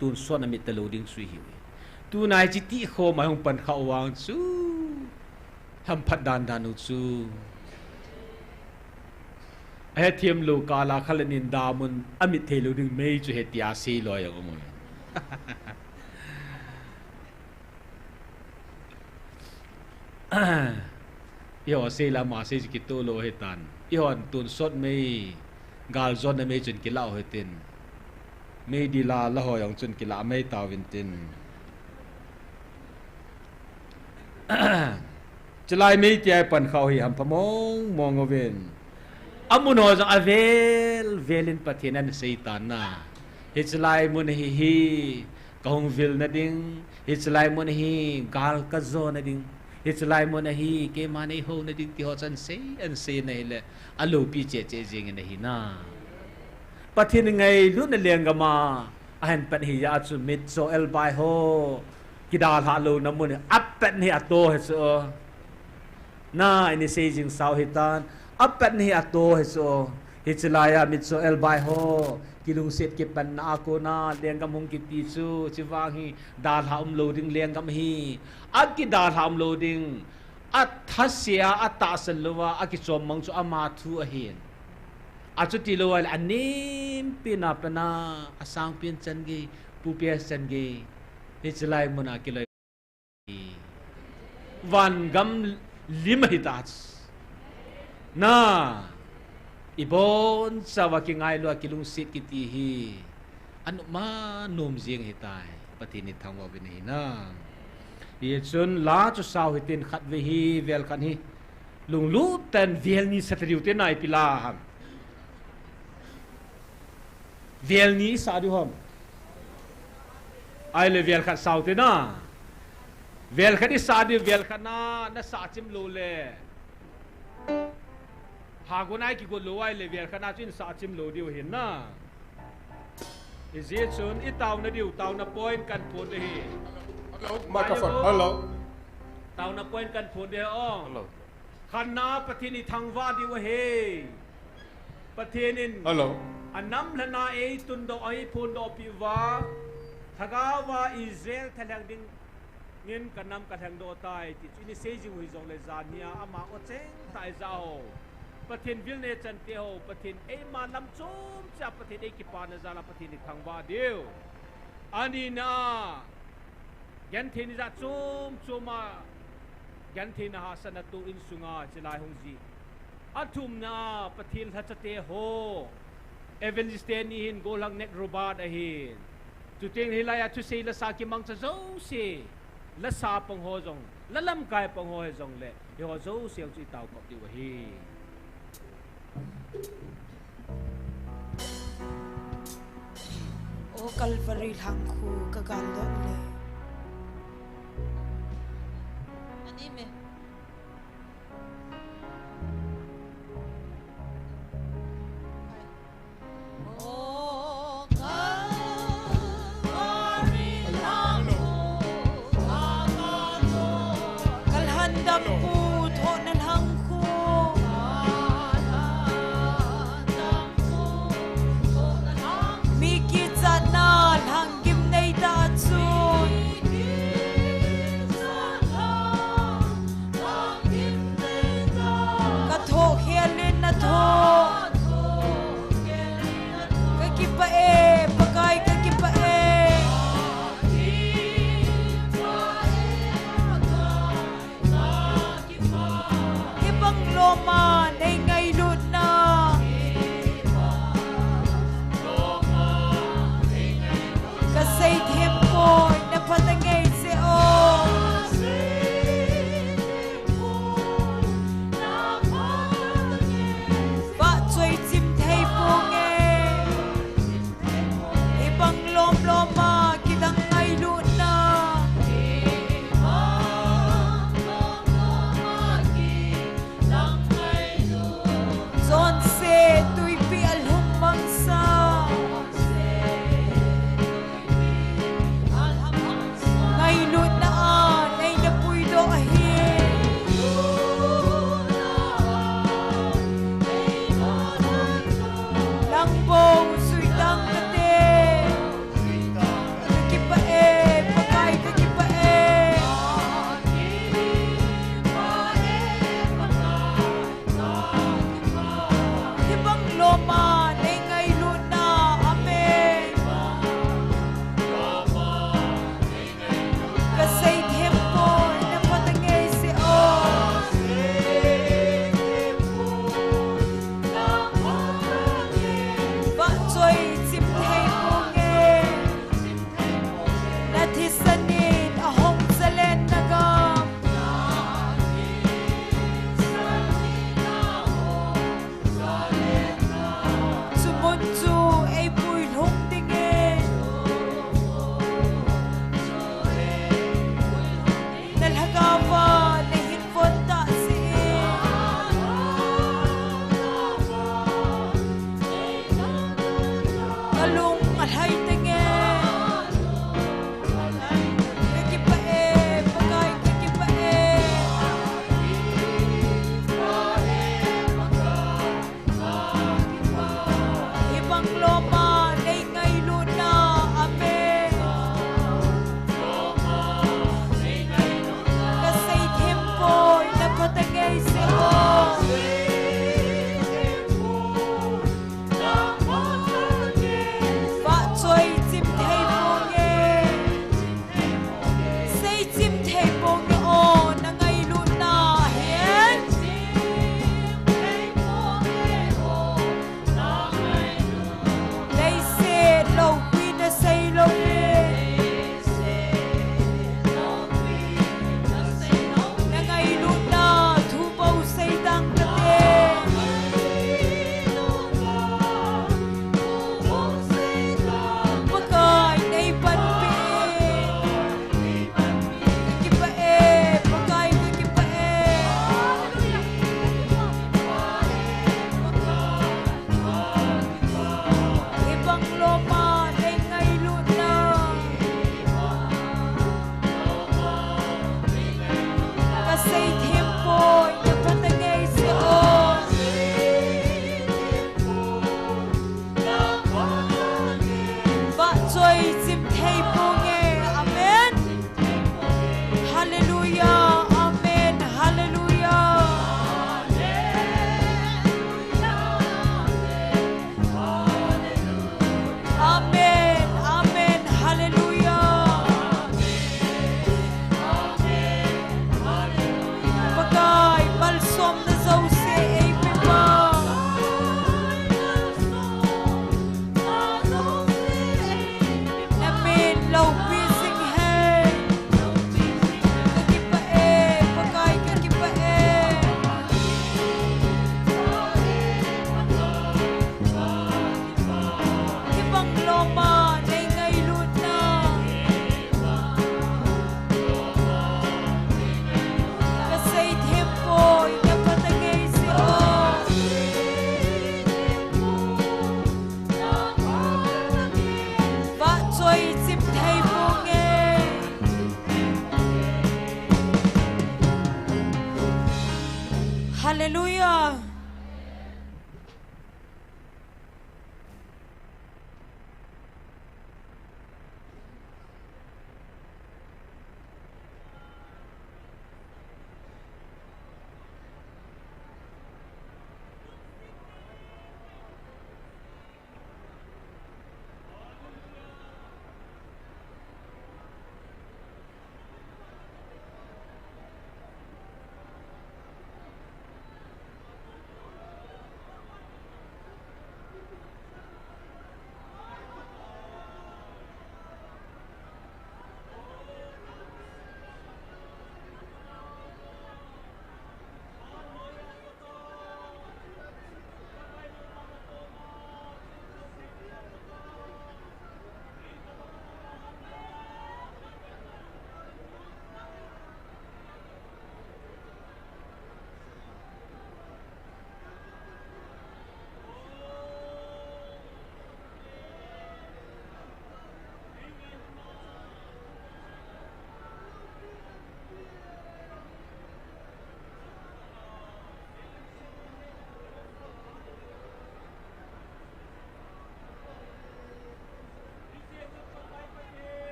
tonsot a mit talou ding chu ihiu ahi. Tunai chiti khoma hung pankhah vang chu hamphat dandan u chu. Ahethem lou kah a khat le nin damun amit theilou ding mei chu ahi tia seilou jong um. Eiho seila ama sei chu kitoh lou ahitan. Eihon tonsot mei, galjonna mei chun kilah u hitin. Meidil a la ho jong chun kilah mei tauvin tin. Chulai mei tia ipankhah u hi hampha mong mong uvin. Amun ho jong avel vel in Pathen in aseitan na. Hichulai mun hi hi kahung vilna ding, hichulai mun hi gal kajona ding, hichulai mun hi keima neihouna ding ti ho chu asei, asei na hile aloupi cheh cheh jengin ahi na. Pathen ngailutna lenggam a ahin pat hi a chu mitcho elbai ho kidalhah louna mun hi apat hi ato hi chu. Na, ini sei jing sau hitan, apat hi ato hi chu. Hichulai a mitcho elbai ho kilungset kipanna a kona lenggam hung kiti chu, chuvang hi dalha umlou ding lenggam hi, akidalha umlou ding, athase a, atahsan louva akichom mang chu ama thu ahin. Achuti louva le anempi na pana, asangpen chan gei, pupe chan gei, hichulai muna kiloi vangam lim ahita chu. Na, ibonchauva kingailu a kilungset kiti hi anop ma nom jeng ahitai. Pathen ithangvah uvin ahi na. Hichun la chu sao hitin khatvei hi, vel khat hi lunglut tah in vel ni sa tadiu te na ipi la ham. Vel ni isah diu ham. Ahile vel khat sao te na. Vel khat isah diu, vel khat na, nasah chim lou le. Hagon a ikigot lou ahile vel khat na chu isah chim lou diu ahin na. Hijeh chun itaona diu, taona point kahin phon ding ahi. Hello, microphone. Hello. Taona point kahin phon ding ahi o. Hello. Khatna Pathen ithangvah diu ahi. Pathen in, hello, anam lhana eitundoh, eiphondoh peh uva, lhagao va Israel thalheng dingin kanam kalhengdoh tai ti chu ini sei jing u hijongle, jan hi a ama o cheng tah ijah ho, Pathen vilna ichan te ho, Pathen eima lam chom cheh a Pathen eikipana jal a Pathen ithangvah diu. Anina, genthei ni jat chom chom a, gentheina hahsatna toh insunga chulai hung jih. Athumna, Pathen lhacha te ho, evangelist te ni hin gollhang Nat Robert ahin. Chuteng hilai a thusei lasa kimangcha jouse, lasa pang ho jong, la lamkai pang ho hijongle, hiho jouse chu itaokop diu ahi. O Calvary lhangkhu ka galdot le. Ani me. Kalhan dampu, thohna lhangkhu. Mi kichatna lhanggim neitah chu.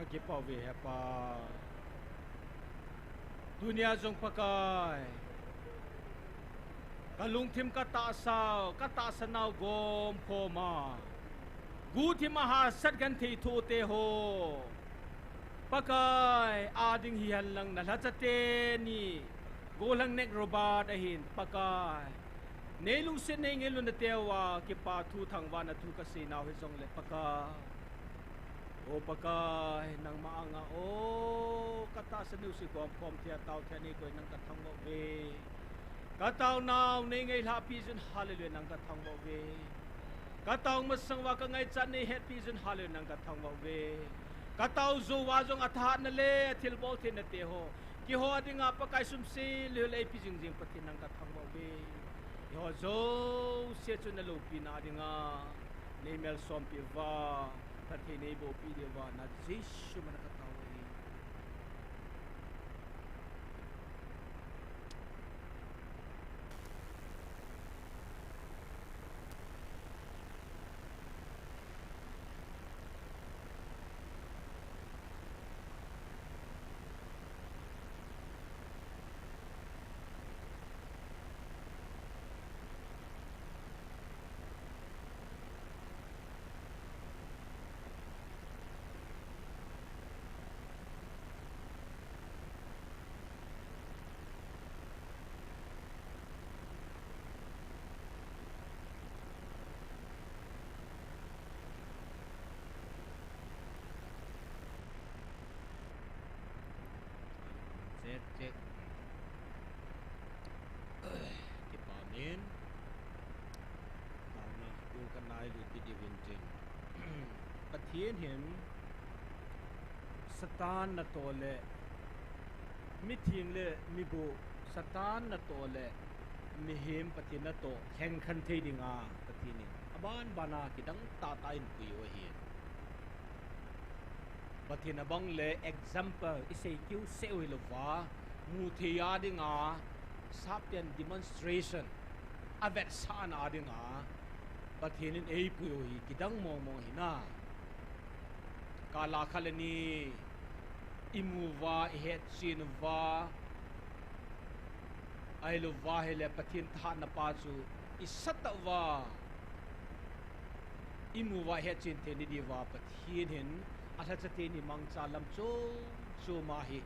Kakipah uve Hepa. Tunia jong Pakai, kalungthim katahsau, katahsanau gomkhom a, guhthim a hahsat genthei thoh te ho, Pakai, ading hihen lang nalhacha teni gollhang Nick Robert ahin, Pakai, neilungset neingailutna teu a kipa thu thangvahna thu kaseinau hijongle Pakai, O Pakai, nangma anga, o, katahsa neosen gomkhom thei a, tao thei a neikoi nang kathangvah uve. Kataonau neingailhahpeh jeh un, hallelujah, nang kathangvah uve. Katao masang uva kangaichat neihetpeh jeh un, hallelujah, nang kathangvah uve. Katao jou uva jong athahatna le athilbol theina te ho, keiho dinga Pakai sumse lheh leh eipeh jing jing Pathen nang kathangvah uve. Eiho jouse chu naloupina dinga neimalsompeh uva, Pathen neibohpeh diuva, na Jesu min a katao ahi. Check, check. Kipa min. Taona, tu kanailut kit diuvin tin. Pathen hin Satan natoh le mitheng le mibuh, Satan natoh le mihem Pathen natoh lhengkhen thei dinga Pathen in aban bana kidang tahtah in pui u ahi. Pathen abang le example isei kiu seh u hilouva, muthei a dinga, sapten demonstration, avetsahna a dinga Pathen in eipui u hi kidang mongmong ahi na. Kal a khat le ni imu uva, ihetchen uva, ahilouva hile Pathen thahatna pa chu isatah uva, imu uva ihetchen thei na diuva Pathen hin alhacha teni mangcha lam chom chom a hi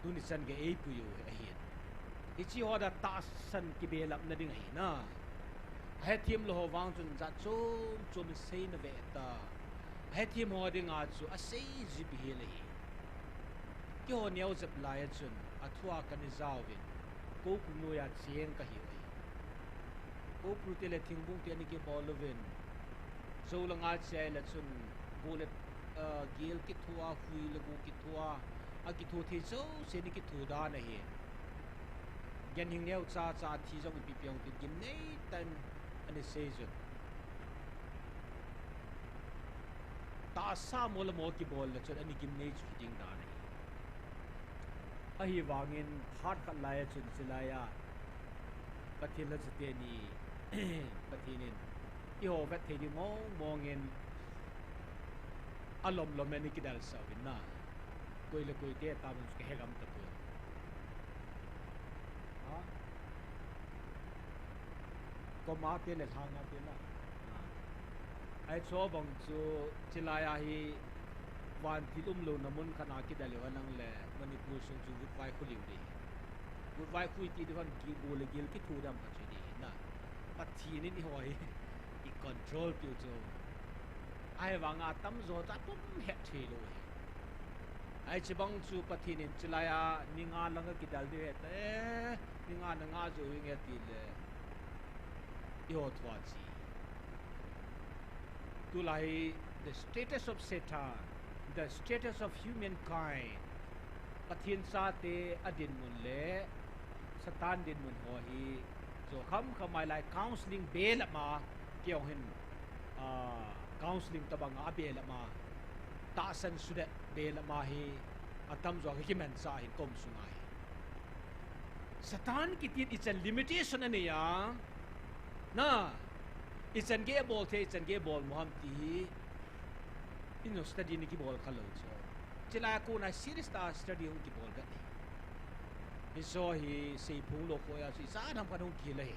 tuni chan gei eipui u ahin. Hiche ho dia tahsan kibelapna ding ahi na. Ahethem lou ho vang chun jat chom chom in seina ve ta. Ahethem ho dinga chu asei jep hel ahi. Keiho neo jep lai a chun athua kana jauvin, Koupru noiya cheng kahiu ahi. Koupru te le thingbung te ana kibol uvin, jou langa chea ahile chun go le, ah, gel kitho a, hui le go kitho a, akitho thei jouse ana kitho dan ahi. Ganhing neocha cha thi jong ipi pi jong tin gimnei tah in ana seijun. Tahsa mo le mo kibol le chun ana gimnei chu hiding dan ahi. Ahivangin phat khat lai a chun chulai a Pathen lhacha teni, Pathen in eiho vet thei ding mong mong in alom lom in ana kidelsah uvin na. Koi le koi te tam chu kahegam tapon. Ha? Koma te le lhanga te na. Ahi, chubang chu chulai a hi vantil umlouna mun khat a kidel u henlang le Manipur sung chu vutvai khu liu ding. Vutvai khu iti diu hen, go le gel kitho dam khat chu ding na. Pathen in eiho hi eicontrol piu chu. Ahivanga atamjo chu apum het thei lou hi. Ahi, chubang chu Pathen in chulai a ni nga lang a kidel diu hite, ni nga na nga jou inge tile eiho thua chi. Tulai hi the status of Satan, the status of humankind, Pathen chate adinmun le Satan dinmun ho hi jo kham kham a hilai counselling belap a, keiho hin, ah, counselling tobang a belap a, tahsan sudet belap a hi atamjo a kakimanchah ahin kom sunga hi. Satan kitin ichan limitation anei a, na, ichan gei abol thei, ichan gei abol mo ham ti hi Study ni kibol kha lou chu. Chulai a kona serious tah a study hung kibol be. Hiche hi seiphong lou koi a chu ichan ham khat hung kihil ahi.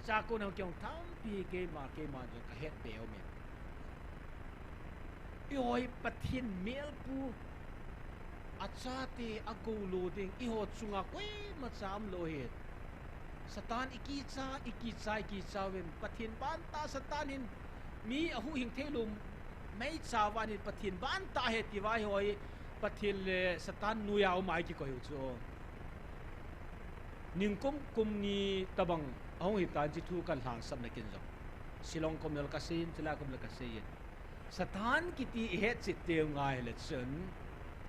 Chua kona hung kihong thampi keima, keima jong kahet be umin. Eiho hi Pathen melpu achate agou lou ding, eiho chunga koima cha umlou ahi. Satan ikicha, ikicha, ikicha uvin. Pathen vantah Satan hin mi ahuhhing theilou meicha vangin Pathen vantah ahi tiuva eiho hi Pathen le Satan noiya um a ikikoi u chu. Ningkum kum ni tobang ahung hitan hiche thu kan lhangsapna kin jong. Shillong kom le kasei in, chulai kom le kasei in. Satan kiti ihetchet teu ngai le chun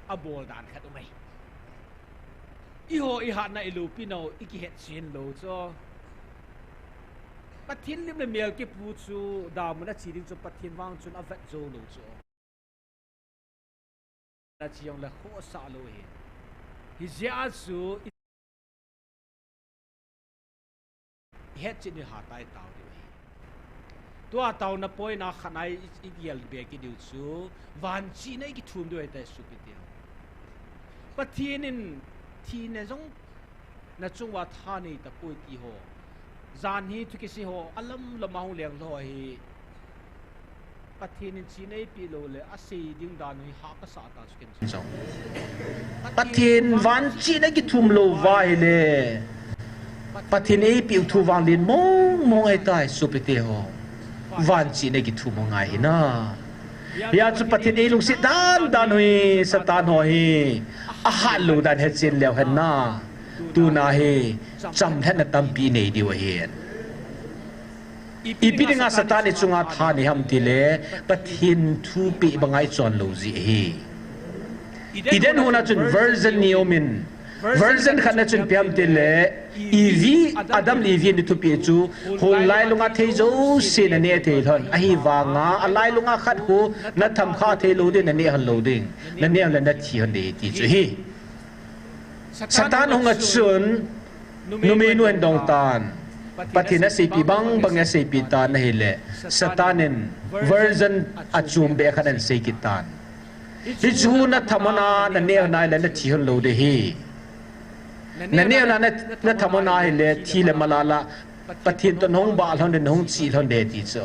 abol dan khat um ahi. Eiho ihatna ilopi nau ikihetchen lou chu. Pathen lim le mel kipu chu damun ache ding chu Pathen vang chun avet jou lou chu. Ache jongle khohsah lou ahi. Hijeh a chu ihetchet ni hatah a itao diu ahi. Tua taona point a khatna igel be kit diu chu, vanchihna ikithum diu ahitai sopite ho. Pathen in thina jong nachung uva thanei tapoi ti ho. Jan hi thu kisei ho alam lam a hung leng lou hi. Pathen in chihna eipeh lou le asei ding dan hi hah kasah ta chu ken chu. Pathen vanchihna kithum lou uva ahile Pathen eipeh u thu vang len mong mong ahitai sopite ho. Vanchihna kithum u ngai hina. Hijeh chun Pathen eilungset dan dan u hi Satan ho hi ahat lou dan hechen leu hen na. Tuna hi chamlhatna tampi nei diu ahin. Ipi dinga Satan ichunga thanei ham tile Pathen thupeh banga ichon lou jeh ahi. Eden hon a chun version ni aumin, version khatna chun ipi ham tile Evi, Adam le Evi ni thupeh chu, hon lailunga thei jouse naneh thei lhon. Ahivanga alailunga khat khu natham kha thei lou ding, naneh lhon lou ding. Naneh lhon le nathi lhon ding ti chu ahi. Satan ahung a chun, numeinu ahin dong tan. Pathen in aseipeh bang bang in aseipeh tan ahile, Satan in version achom beh khat ahin sei kit tan. Hichu natham lhon a, naneh lhon a ahile nathi lhon lou ding ahi. Naneh lhon a, natham lhon a ahile thi le malala Pathen toh nahung bah lhon ding, nahung chih lhon ding ti chu.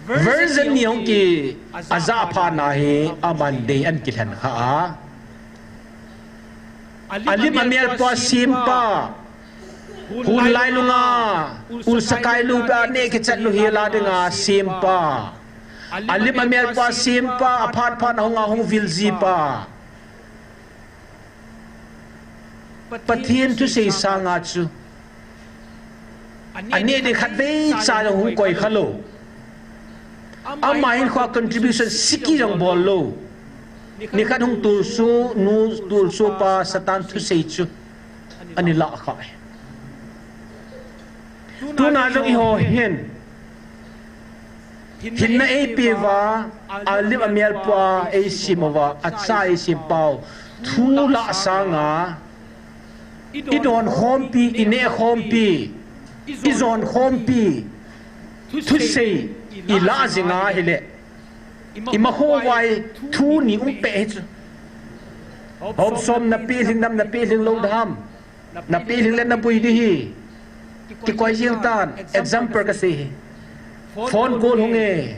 Version ni hung ki ajah phat na hi aman dei ahin kilhen kha a. Alim amel pa sempa. Hon lailunga, ulsa kai lou pa, neh kichat lou hel a dinga sempa. Alim amel pa sempa, aphat phat a hung a hung vil jipa. Pathen thusei sanga chu aneh ding khatvei cha jong hung koi kha lou. Ama hinkhoa contribution siki jong bol lou. Nikhat hung tulsoh nu, tulsoh pa Satan thusei chu ana lah kha e. Tuna jong eiho hin hinna eipeh uva, alim amel pa eisem uva, acha eisem pau thu lah sanga idon khompi, ineh khompi, ijon khompi thusei ilah jing a ahile, imakho uva thu ni um peh hi chu. Hop som napeh lhing nam, napeh lhing lou dam. Napeh lhing le naboi ding ahi. Kikoi jeng tan, example kasei ahi. Phone call hung e.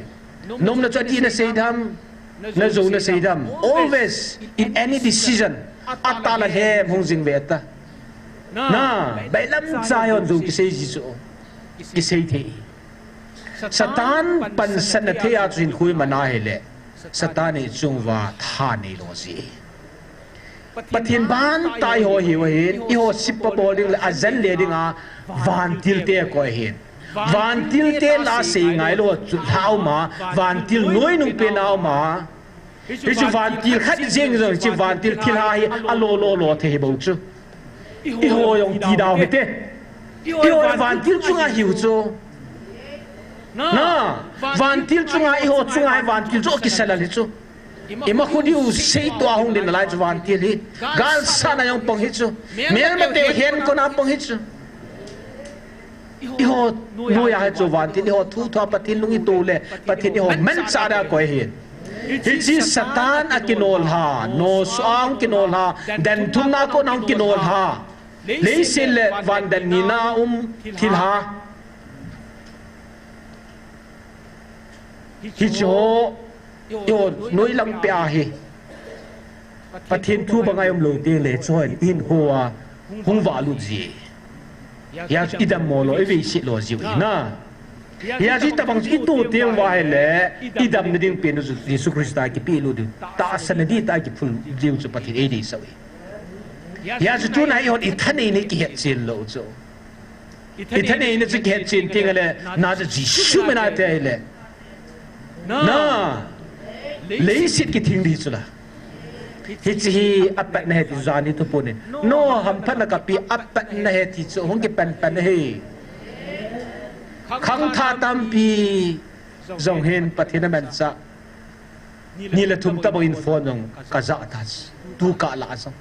Nom le chun adih nasei dam, najou nasei dam. Always, in any decision, atah le alhem hung jing ve ta. Na, bailam cha hon jou kisei ji chu. Kisei thei. Satan pansatna thei a chu hinkho iman a ahile, Satan in ichung uva thanei lou ji. Pathen vantah eiho hiu ahin, eiho sipa bol ding le ajen le dinga vantil te akoi ahin. Vantil te lah a sei ngai lou chu lha um a, vantil noi nung pen a um a. Hichu vantil khat jeng jong hichu vantil thilha hi alo lo lo thei hi bou chu. Eiho jong ti dau hite. Eiho vantil chunga hiu chu. Na, vantil chunga, eiho chunga hi vantil chu kisalal hi chu. Imakho diu sei tua hung ding nalai chu vantil hi. Galsatna jong pang hi chu. Melmate hen kona pang hi chu. Eiho noiya hi chu vantil eiho thuthoa Pathen lung ito le Pathen eiho manchah dia akoi ahi. Hiche Satan a kinolha, nosoh a hung kinolha, den thumna a kona hung kinolha, leiset le van den nina um thilha. Hiche ho, eiho noilang peh ahi. Pathen thu banga i um lou teng le, chuin ihin hoa hung vahlut ji. Hia chu i dammo lou, i veiset lou jiu ahi na. Hia chu itobang chu i toh teng uva ahile, i damna ding pen u chu Jesu Christa kipelut diu, tahsanna dihtah kiphul diu chu Pathen eideisah u ahi. Hia chu tuna eihon i thaneina i kihetchen lou chu. I thaneina chu kihetchen teng le, na chu Jesu mina te ahile, na leiset kithing ding chu la. Hiche hi apatna ahi ti chu jan hi thuphon in, Noah hamphatna kapi apatna ahi ti chu hung kipan pan ahi. Khangthah tampi jong hin Pathen amanchah, ni le thum tobang in phone jong kajah ta chu, tu kah lah jong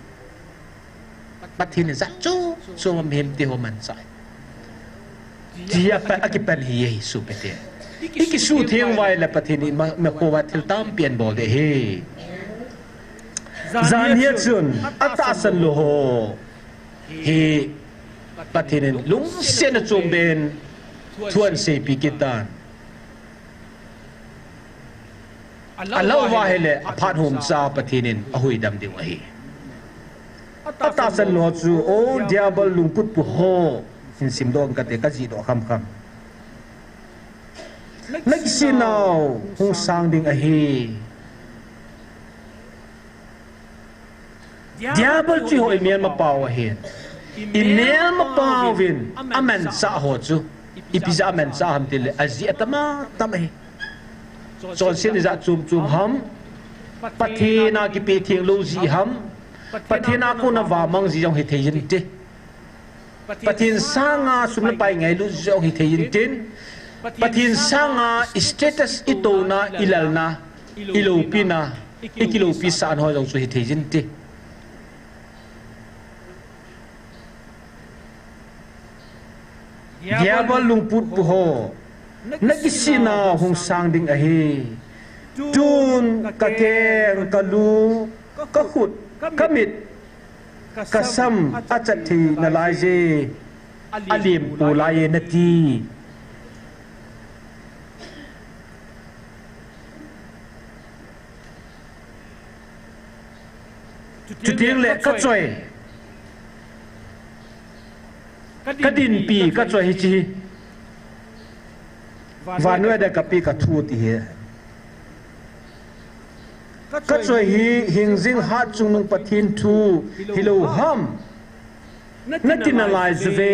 Pathen in jat chom chom a mihem te ho manchah, tia akipan ahi, Jesu pete. I kisutheng uva ahile Pathen in ima, ima khovah thil tampi ahin bol ding ahi. Jan hia chun atahsan lou ho hi Pathen in lungsetna chom beh in thu ahin seipeh kit tan. Alah uva ahile aphat humcha Pathen in ahuhdam diu ahi. Atahsan lou chu, O Diabol lungputpu ho, hin simdoh kate, kajihdoh khamkham. Nakisetnau hung sang ding ahi. Diabol chu eiho imelmapau ahin. Imelmapauvin amanchah ho chu ipi jeh a amanchah ham tile, ajeh atam atam ahi. Chonset ijat chom chom ham, Pathen a kipeh theng lou jeh ham, Pathen a kona vamang jeh jong hithei inte. Pathen sanga sum le pai ngailut jong hithei intin, Pathen sanga status, itouna, ilalna, iloupina, ikiloupi sahna ho jong chu hithei inte. Diabol lungputpu ho, nakisetnau hung sang ding ahi. Tun kakeng, kalu, kakhut, kamit, kasam achat thei nalaiye, alempo laiye nati. Chuteng le kachoi, kadinpi kachoi hiche hi, vannoi a dia kapeh kathu ti hi. Kachoi hi hingjing hatchungnung Pathen thu hilou ham nati nalaiye uve.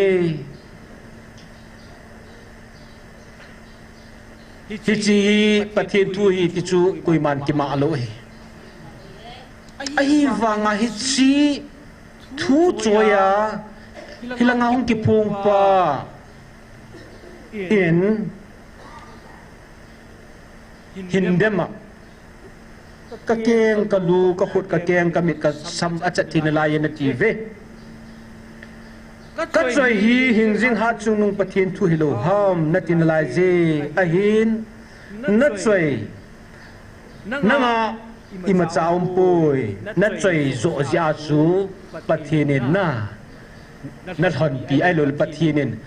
Hiche hi Pathen thu ahi ti chu koiman kimah lou ahi. Ahivanga hiche thu choi a, hilanga hung kiphongpa in, hin dem a, kakeng, kalu, kakhut, kakeng, kamit, kasam achat thei nalaiye nati uve. Kachoi hi hingjing hatchungnung Pathen thu hilou ham nati nalaiye, ahin nachoi, nanga imacha aumpoi, nachoi joh jeh a chu Pathen in na, nalhonpi ahiloule Pathen in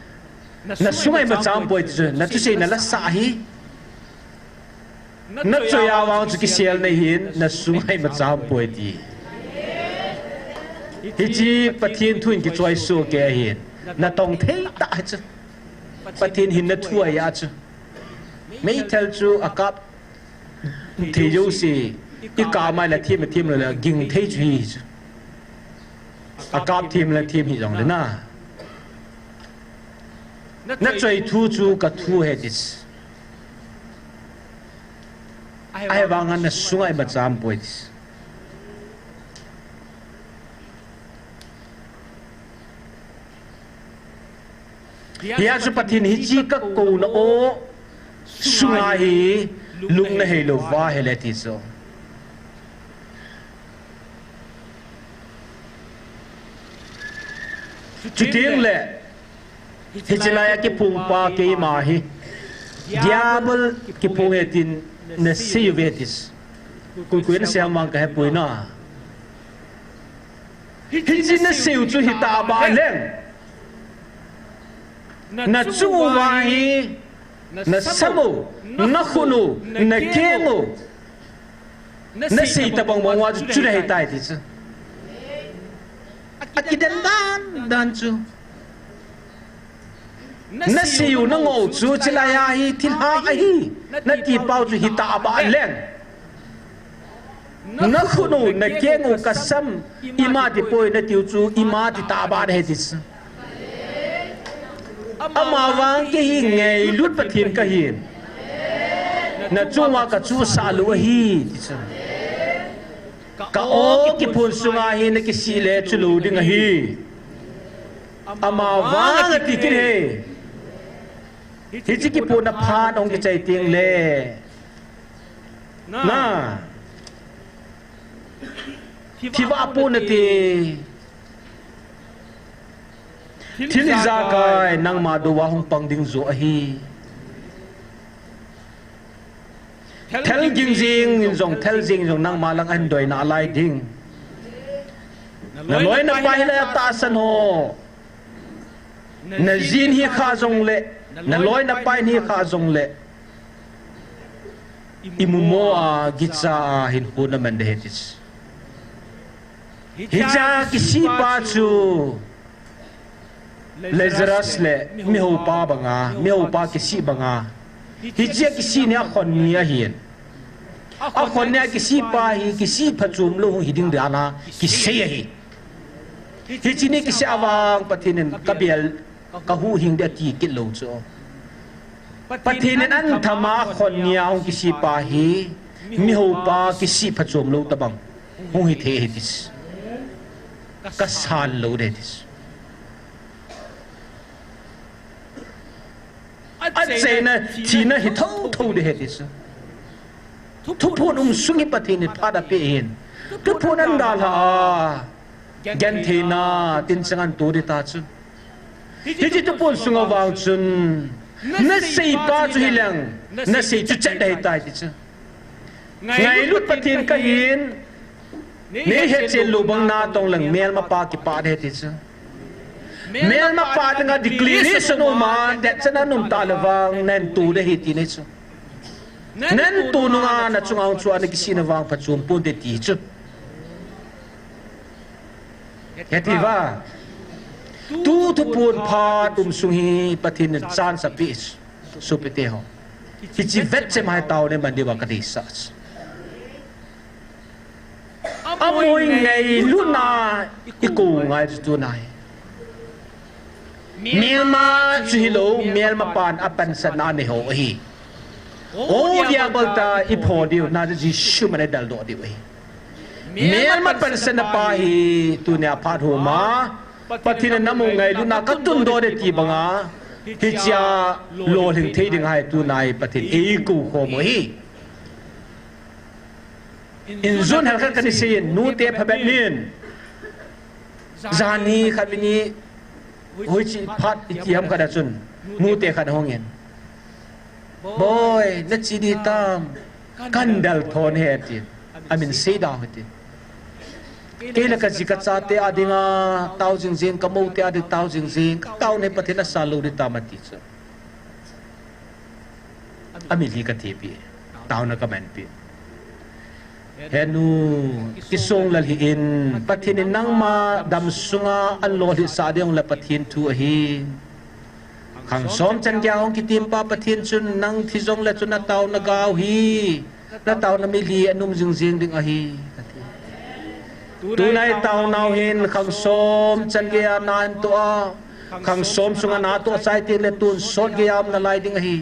nasunga imacha aumpoi ti chu, nathusei nalasah ahi. Nachoi a vang chu kiselna ahin, nasunga imacha aumpoi ti. Hiche Pathen thu in kichoi sohkei ahin, natong thei tah ahi chu. Pathen hinna thu ahi a chu. Meithal chu akap thei jouse, ikap mai le them, them loule ging thei chu ahi chu. Akap them le them hijongle na, nachoi thu chu kathu ahi ti chu. Ahivanga nasunga imacha aumpoi ti chu. Hia chu Pathen hiche kakouna o sunga hi lung naheilou uva ahile ti chu. Chuteng le Hiche laiya kipung pa keima hi Diabol kipung e tin nasei uve ati chu. Koi koi in asei ham vang kahepoi na. Hiche nasei u chu hitah beh leng, nachung uva hi nasam u, nakhut u, nakeng u, nasei tabang bang uva chu chu nahitai ati chu. Akidan dan dan chu. Nasei u nangoh u chu hiche laiya hi thilha ahi nati pau chu hitah beh leng, nakhut u, nakeng u, kasam, ima tipoi natiu chu ima titah beh nahi ati chu. Amavang kei hi ngailut Pathen kahi. Nachung uva kachuhsah lou ahi ati chu. Ka-o kiphun sunga hi nakisih le chulou ding ahi. Amavang ati kit e. Hiche kiphun a phat hung kichai tengle, na, thi vah pon nate. Thil ijakai nangma douva hung pang ding joh ahi. Thel ging jing in jong, thel jing jong nangma lang ahin doi nalai ding. Naloi napai hilaiya tahsan ho, najin hi kha jongle, naloi napai hi kha jongle, imumo a, gicha a hinkho naman ding ahi ati chu. Hichea kisih pa chu Lazarus le mihoupa banga, mihoupa kisih banga. Hichea kisih ni akhon ni ahin. Akhon nia kisih pa hi kisih phachom lou hung hiding dana kisei ahi. Hiche ni kisih avang Pathen in kabel, kahuhhing ding ati kit lou chu. Pathen in athama akhon nia hung kisih pa hi mihoupa kisih phachom lou tabang hung hithei ahi ati chu. Kasan lou ding ahi ati chu. Achaina, thina hi thotho ding ahi ati chu. Thuphon um sung hi Pathen in phat apeh in, thuphon ahin dalha a, gentheina tinchang ahin to ding ahi ati chu. Hiche thuphon sunga vang chun, nasei pa chu hileng, nasei chu chet ding ahitai ati chu. Ngailut Pathen kahin, neihetchen lou bang natong leng melmapa kipah ding ahi ati chu. Melmapa dinga declaration uma, declaration aum tale vang nahin to ding ahi tina ahi chu. Nahin to nunga nachunga hung chu ana kisihna vang phachom ponte ti chu. Hiti va. Tu thuphon phat um sung hi Pathen in chance apeh chu. Sopite ho, hiche vetchem a hi taona iman diuva kadeisah chu. Amoi ngailutna ikou ngai chu tuna hi. Melma chu hilou, melmapan apansatna anei ho ahi. O diabol ta ipho diu, na chu Jesu min a idaldoh diu ahi. Melma pansatna pa hi tunia phat homa Pathen in namu ngailutna katundoh ding ti banga, hichea lolhing thei ding ahi tuna hi Pathen in eikou khom u ahi. Injun hel khat kana seiyin, nute phabep nin. Janhi khat vini, hoiche phat iti ham khat a chun, nute khat ahungin, Boi, nache ding hitam, kahin del thon e atin, amin seida u hitin. Kei le kaji kachate a dinga tao jing jing, kamoute a ding tao jing jing, kataona hi Pathen in asal lou ding tam ati chu. Amilhi kathepi, taona kamanpi. He nu, kisonglel hih in, Pathen in nangma damsunga ahin lolhitsah ding le Pathen thu ahi. Khang som chan geiya hung kitem pa Pathen chun nang thi jongle chun nataona gao hi, nataona milhi aum jing jing ding ahi, kati. Tuna itaonau hin khang som chan geiya na ahin toh a, khang som sunga natoh chai tengle tonsot geiya um nalai ding ahi.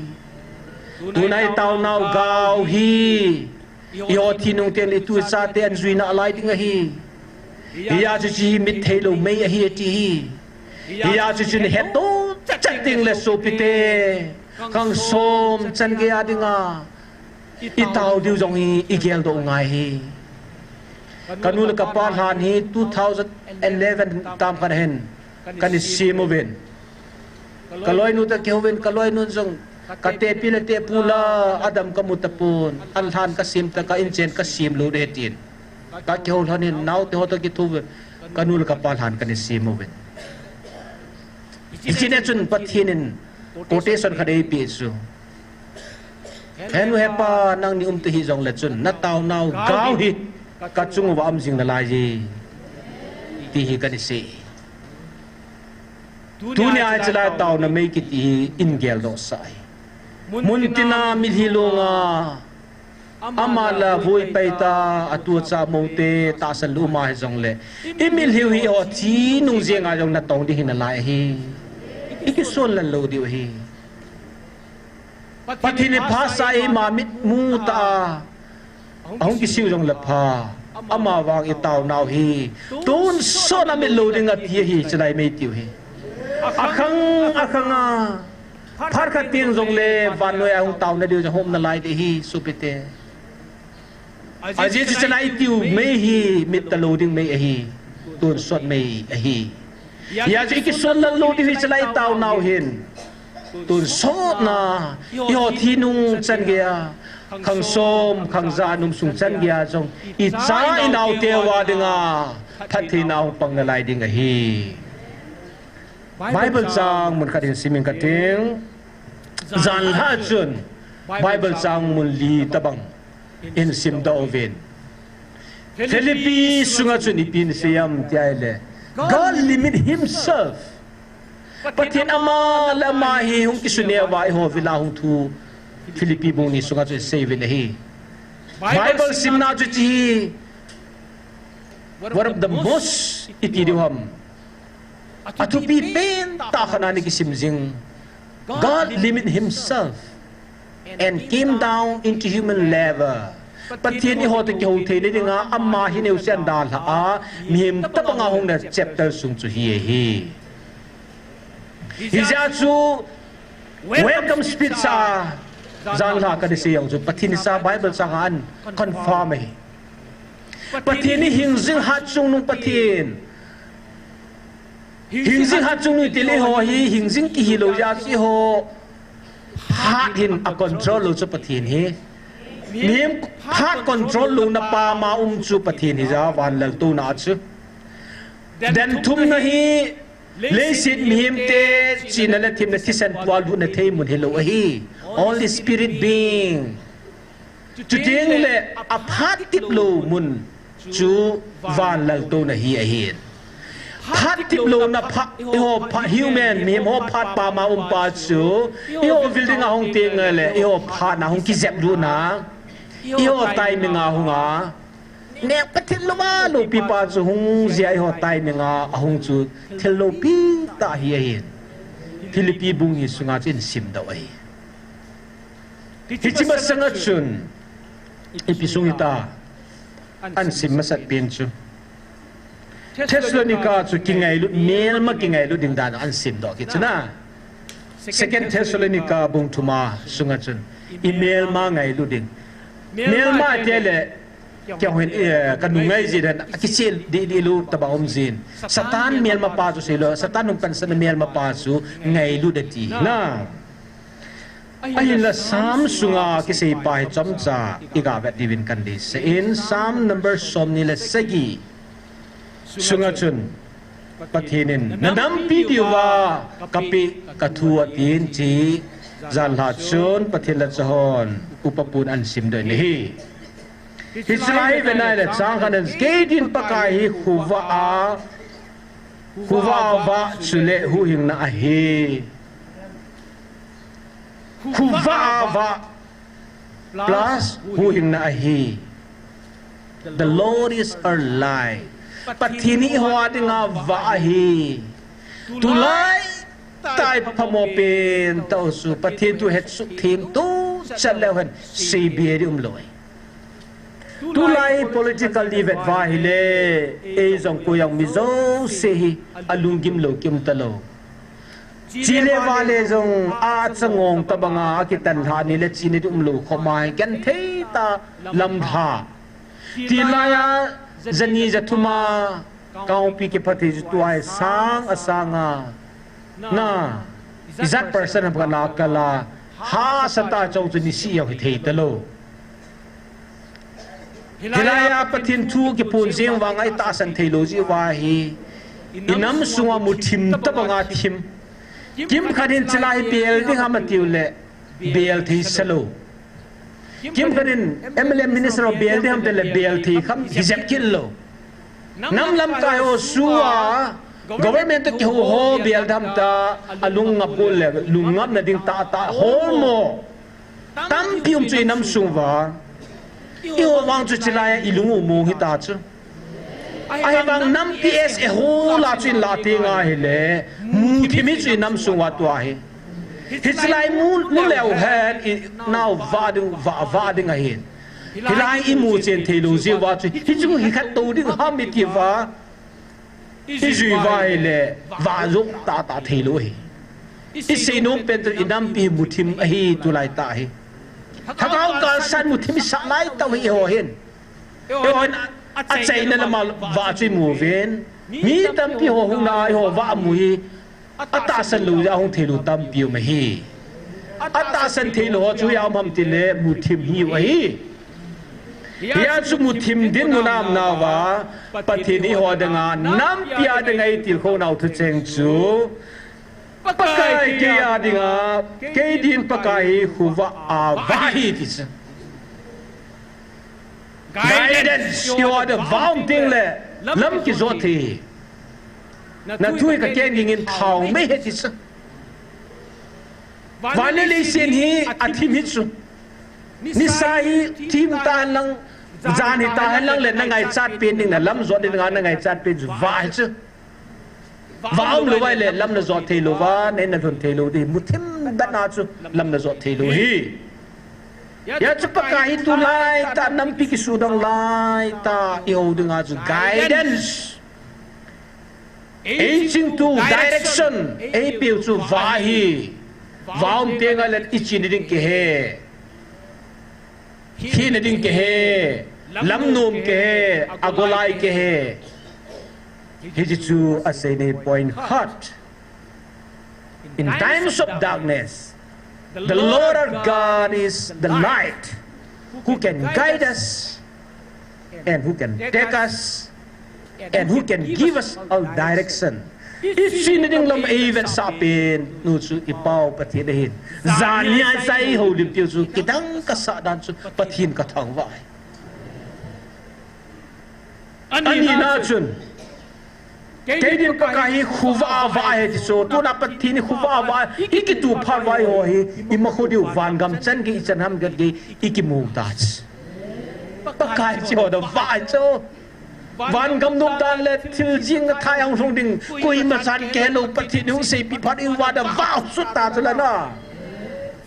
Tuna itaonau gao hi, eiho thi nung tengle itu ichate ahin jui nalai ding ahi. Hijeh chun hiche hi mit theilou mei ahi ati hi. Hijeh chun hiche hi hetto chat tengle sopite, khang som chan geiya dinga itao diu jong hi igeldoh u ngai ahi. Kanu le kapa lhan hi two thousand eleven tam khat ahin kana sem uvin. Kaloinu toh kihouvin, kaloinun jong, "Katepi le tepu la, adam kamu tapon, anlhan kasem ta, ka inchen kasem lou ding ahi," tin. Kakihou lhonin, naote ho toh kithouvin, kanu le kapa lhan kana sem uvin. Hiche nia chun Pathen in quotation khat eipeh chu. "Henu hepa, nangni umta hijongle chun, nataonau gao hi kachung uva aum jing nalaiye," ti hi kana sei. Tunia hichelai taona mei kiti hi in geldoh sah ahi. Muntina mitlhi longa, ama la vui pai ta, atu acha moute tahsan lou ma hijongle, i mitlhi u hi eiho thi nung jenga jong natong ding hi nalai ahi. I kisonlal lou diu ahi. Pathen in phatsah a eima mit mu tah a ahung kisih u jongle pha, ama vang i taonau hi tonsot a mit lou ding ati ahi, hichelai mei tiu hi. Akhang, akhang a, phat khat teng jongle vannoi a hung taona diu jong hung um nalai ding ahi, sopite. Ajeh chu hichelai tiu mei hi mit talou ding mei ahi, tonsot mei ahi. Hijeh chun i kisonlal lou diu hi hichelai taonau hin. Tonsot na, eiho thi nung chan geiya, khang som, khang ja a um sung chan geiya jong, i cha i naote uva dinga phattheina hung pang nalai ding ahi. Bible chang mun khat in sim inge kati. Janhi a chun Bible chang mun li tobang in simdoh uvin. Philippi sunga chun ipi asei em tia ahile, God limit himself. Pathen ama le ama hi hung kisuneo uva eiho vilna hung thu Philippi bung ni sunga chun asei uvin ahi. Bible simna chu hiche hi one of the most iti diu ham, athupi pen tah khat a ana kisim jing. God limit himself and came down into human level. Pathen in eiho toh kihou theina dinga ama hi neocha a dalha a, mihem tobanga hung na chapter sung chu hi ahi. Hijeh chun welcome speech a janhi a kana sei jong chu Pathen in hiche Bible chang a aconfirm ahi. Pathen hi hingjing hatchungnung Pathen. Hingjing hatchungnung itile eiho hi hingjing kihi lou jeh a chu eiho phat hin acontrol lou chu Pathen ahi. Mihem phat control louna pam a um chu Pathen ahi jeh a van laltouna chu. Denthumna hi leiset mihemte chihna le themna thisan pua lutna thei mun hilou ahi. Only spirit being. Chuteng le aphat tip lou mun chu van laltouna hi ahi. Phat tip louna pha, eiho pha, human, mihem ho phat pam a um pa chu, eiho vil dinga hung teng le, eiho phatna hung kijep lutna, eiho timing a hung a, neng pa thil louva loupi pa chu hung jeh a eiho timing a ahung chu thil loupi tah hi ahi. Philippi bung ni sunga chun simdoh ahi. Hiche masanga chun, ipi sung hita, ana sim masat pen chu. Thessalonica chu kingailut, melma kingailut ding dan a ana simdoh kit chu na. Second Thessalonica bung thum a sunga chun, i melma ngailut ding. Melma tia le, keiho hin, eh, ka nungngai jeh in akicheh deh deh lou tobang um jin. Satan melma pa chu seilou, Satan hung pansatna melma pa chu ngailut ati. Na. Ahinla Psalm sunga kisei pa hi chomcha i ga vet diuvin kan deisah in, Psalm number somni le sagi sunga chun Pathen in, "Na nampi diuva kapeh kathu," atin, hiche janhi a chun Pathen lhacha hon upa pun ana simdoh in ahi. Hiche lai hi ve nai le chang khat in, "Kei din Pakai hi khovah a, khovah a vah chule huhhingna ahi." Khovah a vah plus huhhingna ahi. The Lord is our light. Pathen hi eiho dinga vah ahi. Tulai tah a phamo pen tah u chu Pathen thu hetsuh themtah chat leu hen seibe ding umlou ahi. Tulai political debate va hile, ei jong koi jong mi jouse hi alunggim lou kium talou. Chele vale jong achangong tobanga akitan lhah ni le china ding umlou khoma hi genthei tah lamlha. Tilai a jani jathum a Kangpokpi kiphathei chu tua hi sang asang a. Na. Ijat percent ham kana kala, hahsa tah chong chu nisi jong hithei talou. Hilaiya Pathen thu kiphon jeng vanga itahsan theilou jeh uva hi, inam sunga muthim tobanga thim. Kimkhat hin chulai hi bel ding ham atiu le, bel thei salou. Kimkhat in M L A minister ho bel ding ham tile bel thei kham hijep kit lou. Nam lamkai ho sua, government toh kihou ho bel ding ham ta, alung ngap u le, lung ngapna ding tahtah holmo. Tampi um chu inam sung uva. Eiho vang chu chulai a ilung u mong hita chu. Ahivang nampi S A ho la chu inlah teng ahile, muthim hi chu inam sung uva tua hi. Hichulai mu, mu leu hen, inao vah ding, vah, vah ding ahin. Hilai imu chen theilou jeh uva chu, hichu hi khat tou ding ham iti uva. Ijui uva ahile, vah jou tahtah theilou ahi. Isei nom pen chu inampi hi muthim ahi tulai tah hi. Lhagao galsat muthim isah lai tah u hi eiho hin. Eiho hin achaina lama vah chu imu uvin. Mi tampi ho hung na eiho vah mu hi. Atahsan lou jeh a hung theilou tampi um ahi. Atahsan theilou ho chu hoiya um ham tile muthim hiu ahi. Hia chu muthim dinmun a umnauva, Pathen in eiho dinga, nampi a dinga eitilkhou nau thucheng chu, Pakai kei a dinga, kei din Pakai hi khovah a vah ahi ti chu. Guidance, eiho a dinga vah um tengle, lam kijot thei. Nathu hi kakeng dingin thao mei ahi ti chu. Van le leiset hi athim hi chu. Nisa hi thim tahen lang, jan hitahen lang le nangaichat pen ding, nalam jot ding dinga nangaichat pen chu vah ahi chu. Vah umlou ahile lam najot theilou uva, na in nalhun theilou ding, muthim dan a chu lam najot theilou ahi. Hia chu Pakai hi tulai tah nampi kisudong lai tah eiho dinga chu guidance. Eichingtu direction, eipeu chu vah ahi. Vah um tengle ichena ding kihe. Khehna ding kihe. Lamnom kihe. Agolai kihe. Hiche chu aseina hi point khat. In times of darkness, the Lord our God is the light, who can guide us and who can take us and who can give us our direction. Ichena ding lam eivetsah pen nu chu iPau Pathen ahin. Jan nia ichai houlimpiu chu kidang kasah dan chu Pathen kathangvah ahi. Anina chun, kei din Pakai hi khovah a vah ahi ti chu, tuna Pathen hi khovah a vah, ikituh phat uva eiho hi, imakho diu vangam chan gei ichan ham gei ikimu ta chu. Pakai chu eiho dinga vah ahi chu. Vangam nop dan le thil jing le thai hung lhung ding, koima chan kihelou Pathen hung seipeh phat in vah dinga vah sut ta chu la na.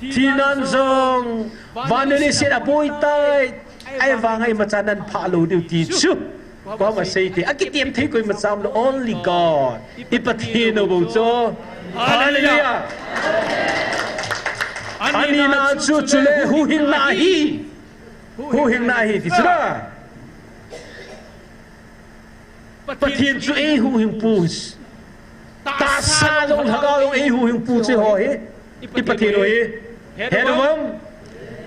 Thinan jong, van le leiset aboi tai. Ahivanga imacha naphah lou diu ti chu. Koima seithei, akitiem thei koima umlou, only God. I Pathen u bou chu. Hallelujah. Anina chu chule huhhingna ahi. Huhhingna ahi ti chu la. Pathen chu eihuhhingpu. Tahsa jong lhagao jong eihuhhingpu chu eiho hi. I Pathen u hi. Hedovam.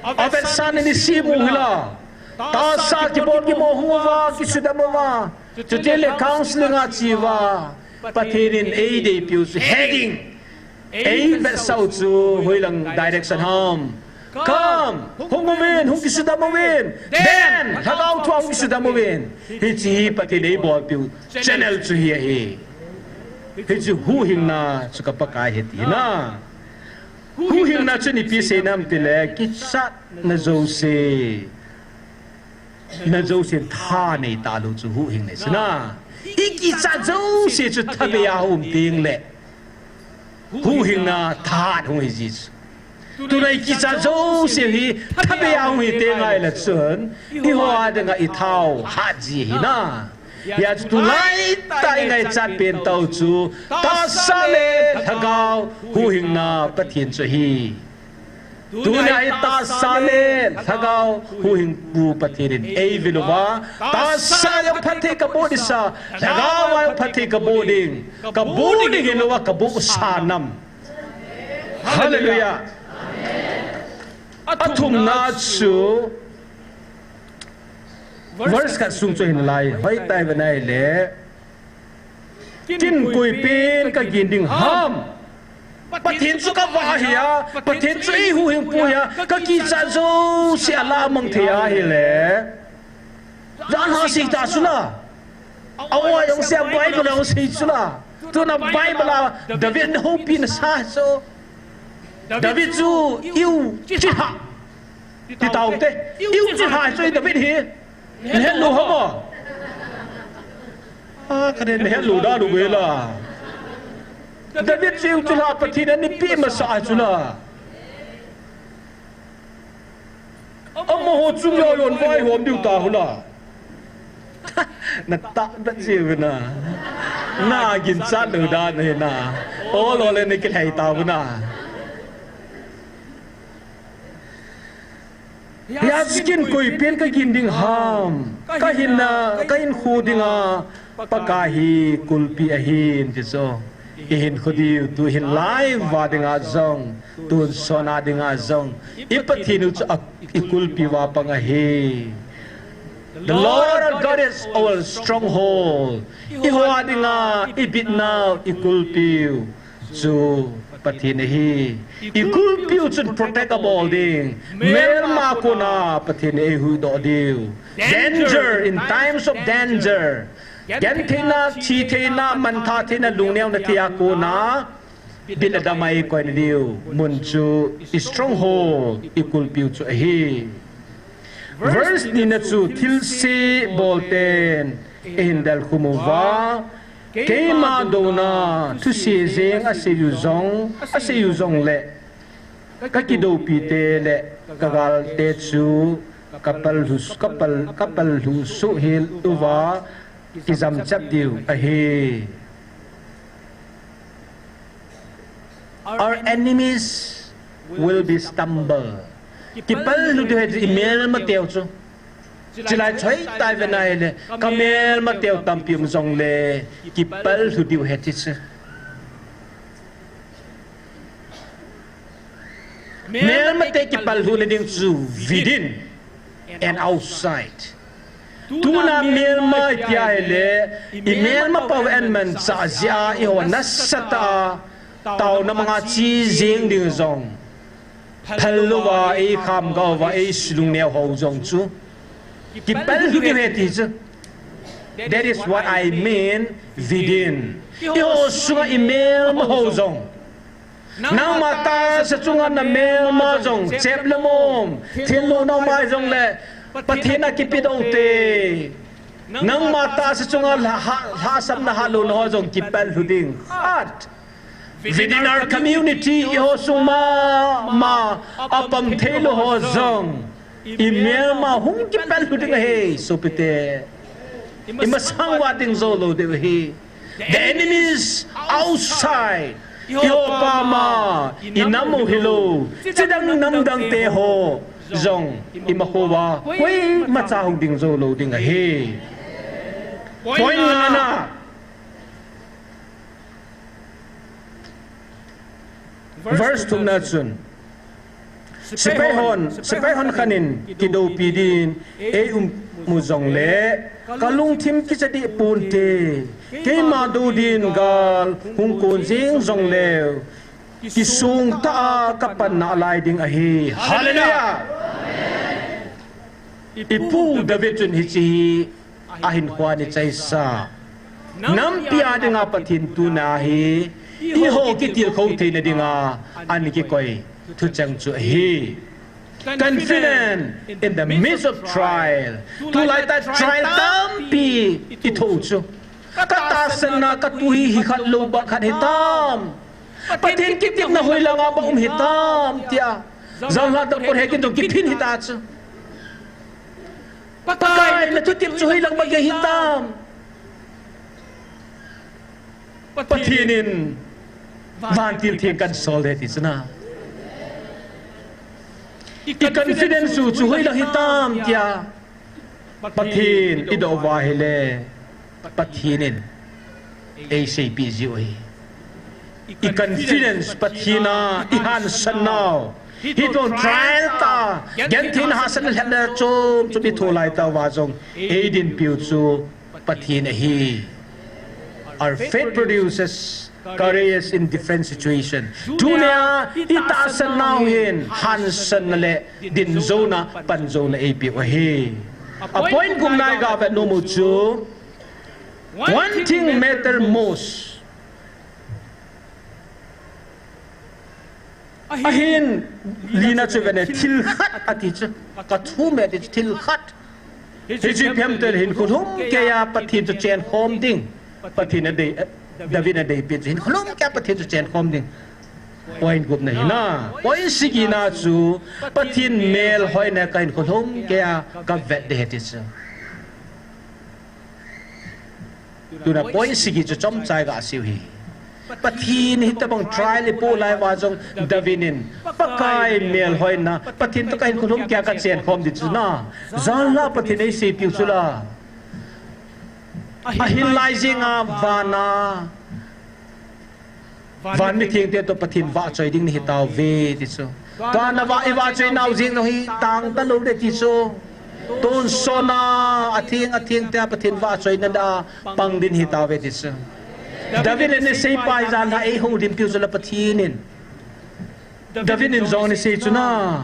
Avetsahna niseh mu hila. Tahsa kibol kimoh hung uva, kisudam uva. Chutile counseling a che uva. Pathen in eideipiu chu heading. Eivetsah u chu hoilang direction ham. Come, hung uvin, hung kisudam uvin. Then, lhagao thua hung kisudam uvin. Hiche hi Pathen eibolpiu channel chu hi ahi. Hiche huhhingna chu ka Pakai ahi tina. Huhhingna chu ipi seina ham tile, kichatna jouse. Na jousen tha nei talou chu huhhingna ahi tina. Ikichat jouse chu thabeiya um tengle. Huhhingna thahat hung hi ji chu. Tuna ikichat jouse hi thabeiya hung hi teng ahile chun, eiho a dinga ithao hat ji ahi na. Hia chu tulai tah ingaichat pen tau chu, tahsa le lhagao huhhingna Pathen chu ahi. Tuna hi tahsa le lhagao huhhingpu Pathen in eivil uva, tahsa jong phatthei kaboh ding sa, lhagao jong phatthei kaboh ding, kaboh ding hilouva kabohsa nam. Hallelujah. Athumna chu verse khat sung chu hinlai, hoitai ve nai le. Kin kuipen ka gin ding ham. Pathen chu ka vah ahi a, Pathen chu eihuhhingpu ahi a, ka kichat jouse alah mang thei ahile. Jan ha sei ta chu la. Awa jong sei a Bible jong sei chu la. Tuna Bible a David in houpi nasa chu. David chu iu chilha. Ti taute. Iu chilha chu David hi. Nahet lou ham? A, ka den nahet lou da lou ve la. David chu iu chilha Pathen in eipeh masa chu la. Amaho chung a jon vaihom diu ta hula. Na tah da chiu na. Na ginchat lou dan ahi na. O lo le ni kilhai ta huna. Hia chu kin kuipen ka gin ding ham. Ka hinna, ka hinkho dinga Pakai hi kulpi ahin ti chu. I hinkho diu, tu hinlai uva dinga jong, tun sona dinga jong, i Pathen u chu a, i kulpi uva pang ahi. The Lord our God is our stronghold. Eiho a dinga i bitnau, i kulpiu chu Pathen ahi. I kulpiu chun protect abol ding. Melma kona Pathen in eihuhdoh diu. Danger, in times of danger. Gentheina, thitheina, mangthah theina, lungneona thei a kona bit le dam a i koina diu mun chu i stronghold, i kulpiu chu ahi. Verse nina chu thilse bolten eihin delkhum uva, keima douna thuse jeng asei u jong, asei u jongle, ka kidopite le ka galte chu ka pallhu, ka pal, ka pallhu suhhel uva kijam chet diu ahi. Our enemies will be stumble. Kipallhu diu ahi ti i melmateu chu. Chulai chu hoitai ve nai le, ka melmateu tampi um jongle, kipallhu diu ahi ti chu. Melmate kipallhu na ding chu within and outside. Tuna melma iti ahile, i melma pau en man cha jia i ho nasatah a, taona manga chi jeng ding jong. Phal louva, ei khamga uva, ei sulungneo ho jong chu. Kipallhu diu ahi ti chu. That is what I mean within. I ho sunga i melma ho jong. Nangma tahsa chunga na melma jong, chep le mom, thil lo nangma jongle, Pathen a kipe doh te. Nangma tahsa chunga lha, ha, lhahsamna hah louna ho jong kipallhu ding. Khat. Within our community, i ho sung mama, apam thei lou ho jong. I melma hung kipallhu ding ahi, sopite. I masang uva ding jou lou diu ahi. The enemies outside. I ho pama, i nam u hilou. Chidang namdang te ho jong. I makho uva. Koimacha hung ding jou lou ding ahi. Point ngana. Verse thumna chun. Sepai hon, sepai hon khat in kidopi din, ei um u jongle, ka lungthim kicha deh ponte, keima do din gal, hung kon jeng jongleu, kisong tah a ka pan nalai ding ahi. Hallelujah! I pu David chun hiche hi ahinkho a ana chaisa. Nampi a dinga Pathen tuna hi, i ho kitilkhou theina dinga, ana kikoi thucheng chu ahi. Confident in the midst of trial. Tulai tah trial tampi i thoh chu. Ka tahsanna, ka tu hi, hi khat lou bang khat hitam. Pathen kitepna hoilang a bang um hitam, tia. Janlhah tah pon he kin jong kiphin hita chu. Pakai, na thutep chu hoilang bang gei hitam. Pathen in vantil theng kan sol de ti chu na. I confidence chu, chu hoilang hitam tia. Pathen i doh uva ahile, Pathen in ei seipeh jiu ahi. i confidence Pathen a i hansan nau, hitobang trial tah, gentheina hahsatna lhepna chom chom i thoh lai tah uva jong, eidinpi u chu Pathen ahi. Our faith produces courage in different situation. Tunia i tahsan nau hin hansanna le dinjouna, panjouna eipeh u ahi. A point gupna i ga vet nom u chu, one thing matter most. Ahin, lina chu vene, thil khat ati chu. Ka thum e ati chu, thil khat. Hiche phem tel hin khulum keiya Pathen chu chen khom ding. Pathen a dei, David a deipi chu hin khulum keiya Pathen chu chen khom ding. Point gupna hi na. Point sagi na chu Pathen melhoina ka hin khulum keiya ka vet ding ahi ti chu. Tuna point sagi chu chomcha i ga seiu hi. Pathen hitobang trial i po lai uva jong David in, Pakai melhoina, Pathen toh ka hin khulum keiya ka chen khom ding chu na. Jan la Pathen eiseipiu chu la. Ahin lai jing a vana Van mithengte toh Pathen vahchoi ding nahi tauve ti chu. Tua na vah, i vahchoi nau jeng jong hi tang talou ding ti chu. Tonsot a, atheng, atheng tia Pathen vahchoina a pang ding nahi tauve ti chu. David in asei pa hi jan la eihoulimpiu chu la Pathen in. David in jong asei chu na.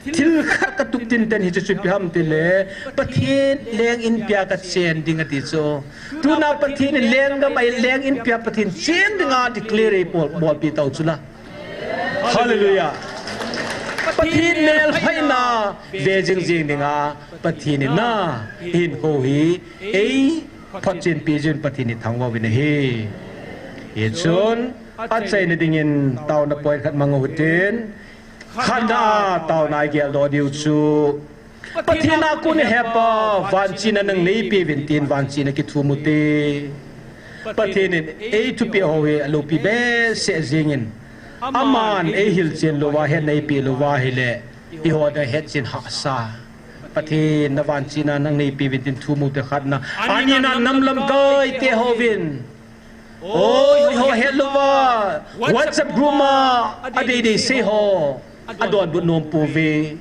Thil khat ka tup tinten hichu chu ipi ham tile, Pathen leng inpia ka chen ding ati chu. Tuna Pathen in lenggam a leng inpia Pathen chen dinga declare bol, bolpi tau chu la. Hallelujah. Pathen melhoina ve jing jing dinga Pathen in na, hinkho hi eiphotchenpi jin Pathen hi thangvah uvin ahi. Hichun, achaina dingin taona point khat mang u hitin, khatna a taona i geldoh diu chu, Pathen a kon i hepa, vanchina nang neipeuvin tin vanchina kithum ute. Pathen in eithupeh ho hi aloupi behseh jengin, aman eihilchen louva, hetna eipeh louva ahile, eiho ding hetchen hahsa. Pathen na vanchina nang neipeuvin tin thum ute khatna. Anina nam lamkaite hovin, oi, eiho hetlouva, WhatsApp group a adeidei sei ho adonbut nom pouve.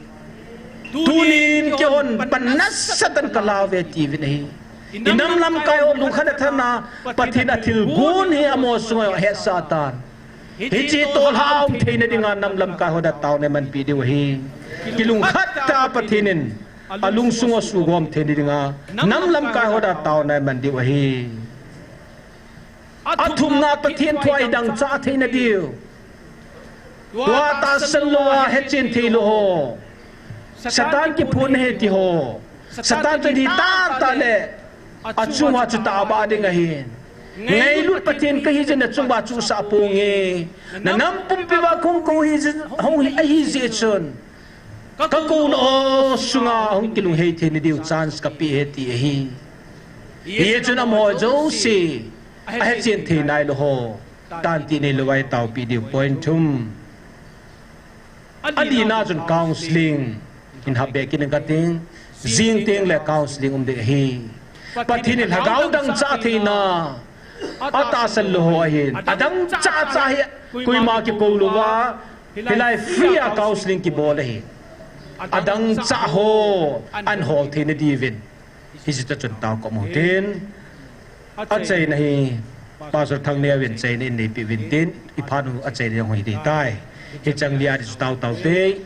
Tunin keihon pan nasatah in kalah uve tiuvin ahi. I nam lamkai ho lungkhat le thanna, Pathen a thilgon hi amaho sunga ahetsah tan. Hiche tolha a um theina dinga nam lamkai ho dia taona imanpi diu ahi. Kilungkhat tah a Pathen in alungsung u sugom theina dinga nam lamkai ho dia taona iman diu ahi. Athumna, Pathen thu a i dangchah theina diu. Tua tahsan louva hetchen theilou ho, Satan kiphonna ahi ti ho, Satan chu dih tahtah le achunguva chu tahbeh ding ahin. Ngailut Pathen kahi jeh in nachunguva chuhsah ponge. Na nam pumpi uva kahung kou hi, hung hi, ahijeh chun kakouna ho sunga hung kilunghei theina diu chance kapeh e ti ahi. Hichun amaho jouse ahetchen thei nailou ho, tanti neilouva i taopi diu point thum. Alina chun counseling in hapbe kit inge kating, jing tengle counseling um ding ahi. Pathen in lhagao dangchah theina atahsan lou ho ahin, adangchah chah hi koima kikou louva, hilai free a counseling kibol ahi. Adangchah ho ahin hol theina diuvin. Hiche tah chun tao kop u hitin. Achaina hi Pastor Thangneo in chaina in neipeh uvin tin, iphat u achaina jong hi ding tai. Hicheng lia ding chu tao tao te.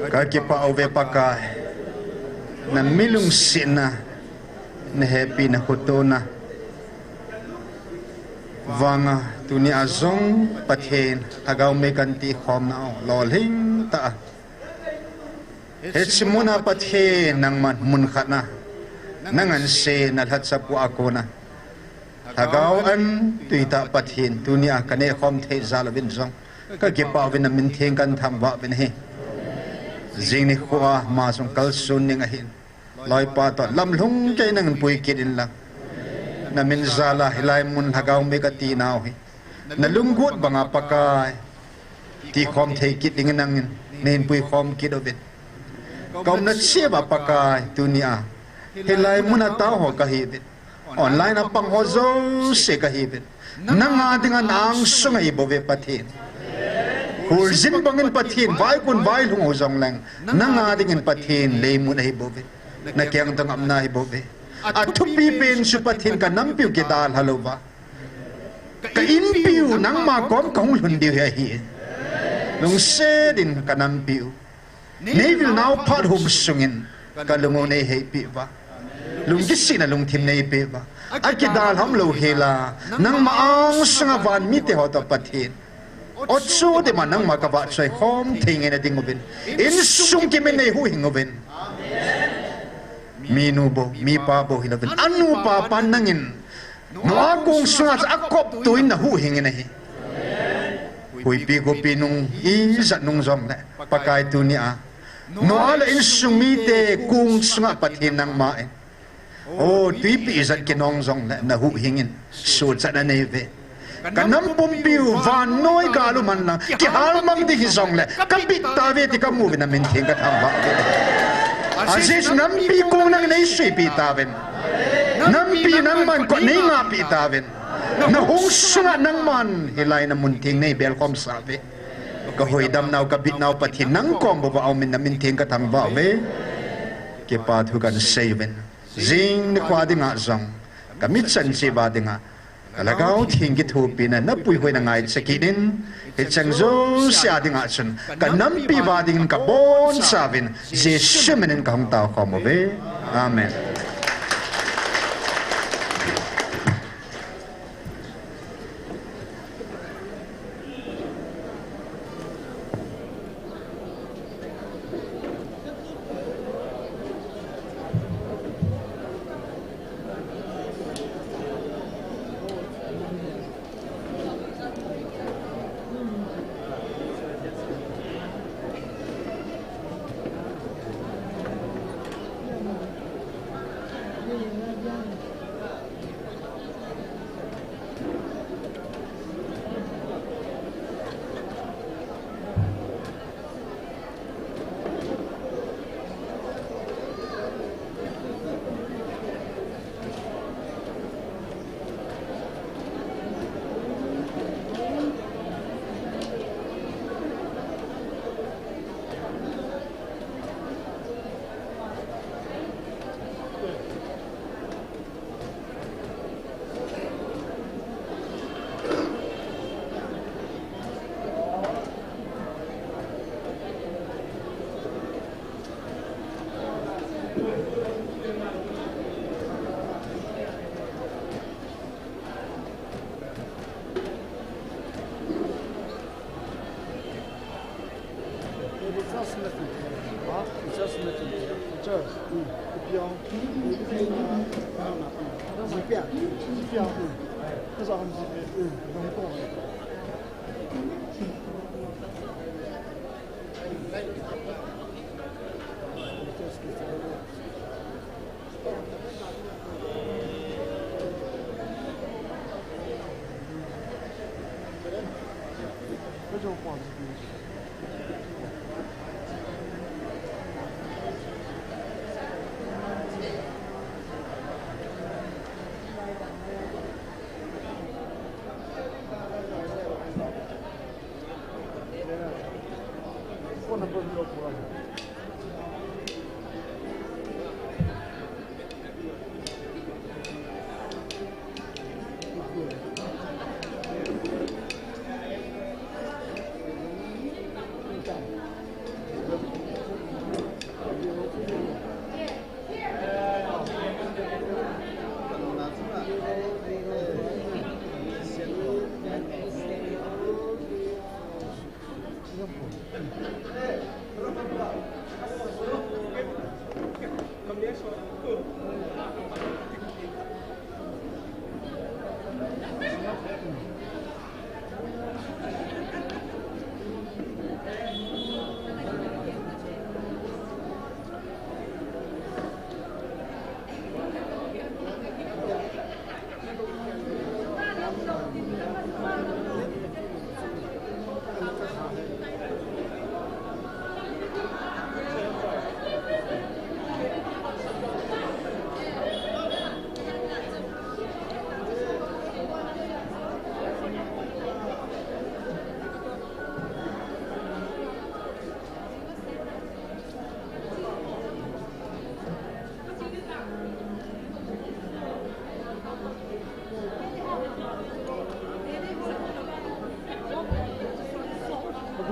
Ka kipah uve Pakai, na mi lungsetna, na hepina khotona vanga tunia jong Pathen, Lhagao mei kan tikhomna u lolhing tah a, hiche muna Pathen nangman mun khat a na nganse na lhacha pu a kona Lhagao an tui tah Pathen tunia ka nehkhom thei jal uvin jong ka kipah uvin, na min theng kan thangvah uvin ahi. Jing nikho a ama jong kalson ding ahin, loipa toh lamlhung kei nangin pui kit inlang, na min jal a hilai mun Lhagao mei ka tinau hi na lunggot banga Pakai, tikhom thei kit dingin nangin neihin puikhom kit uvin. Ka umna cheh uva Pakai, tunia hilai muna tao ho kahiuvin, online a pang ho jouse kahiuvin, nanga dinga na angsunga ahibouve Pathen. Kholjin bangin Pathen, vaikon vailhung u jongleng, nanga dingin Pathen leimut ahibouve. Na kengtong umna ahibouve. Athupi pen chu Pathen, ka nampiu kidalha louva, ka inpiu nangma kom kahung lhun diu hi ahi. Lungset in ka nampiu neivil nau phat hum sungin ka lung u neiheipeh uva, lungkisihna lungthim neipeh uva, akidalha umlou hela nangma angsunga van mite ho toh Pathen, ochu dima nangma ka vahchoi khom thei ngeina ding uvin, insung kimin neihuhhing uvin. Minu bou, mipa bou hilouvin, anupa pan nangin Noah kong sunga chu akoptoh in nahuhhingin ahi. Huipi gopi nung, ijat nung jongle Pakai, tunia Noah le insung mite kong sunga Pathen nangma in, o, twipi ijat kinong jongle nahuhhingin, sochatna neiuve. Ka nam pumpiu vannoi gal um henlang, kihalmang ding hijongle ka bit tauve ti kamu uvin, na min theng ka thangvah uve. Ajeh chu nampi kong nangin neisuipeh tauvin, nampi nangman kot neingahpeh tauvin, nahung sunga nangman hilai na mun theng neibelkhomsah uve. Ka hoidamnau, ka bitnau Pathen, nang kom bou uva aumin, na min theng ka thangvah uve. Kipa thu kan sei uvin, jing nikho a dinga jong ka mitchan cheh uva dinga ka Lhagao Theng kithopina na puihoina ngaicha kit in, hicheng jouse a dinga chun ka nampi uva dingin ka boncha uvin, Jesu minin ka hung taokhom uve. Amen.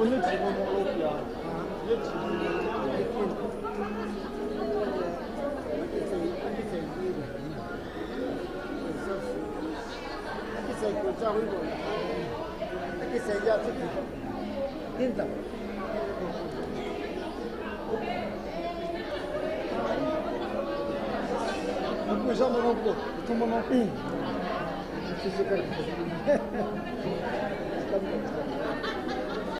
Aku sama nongko, sama nongko.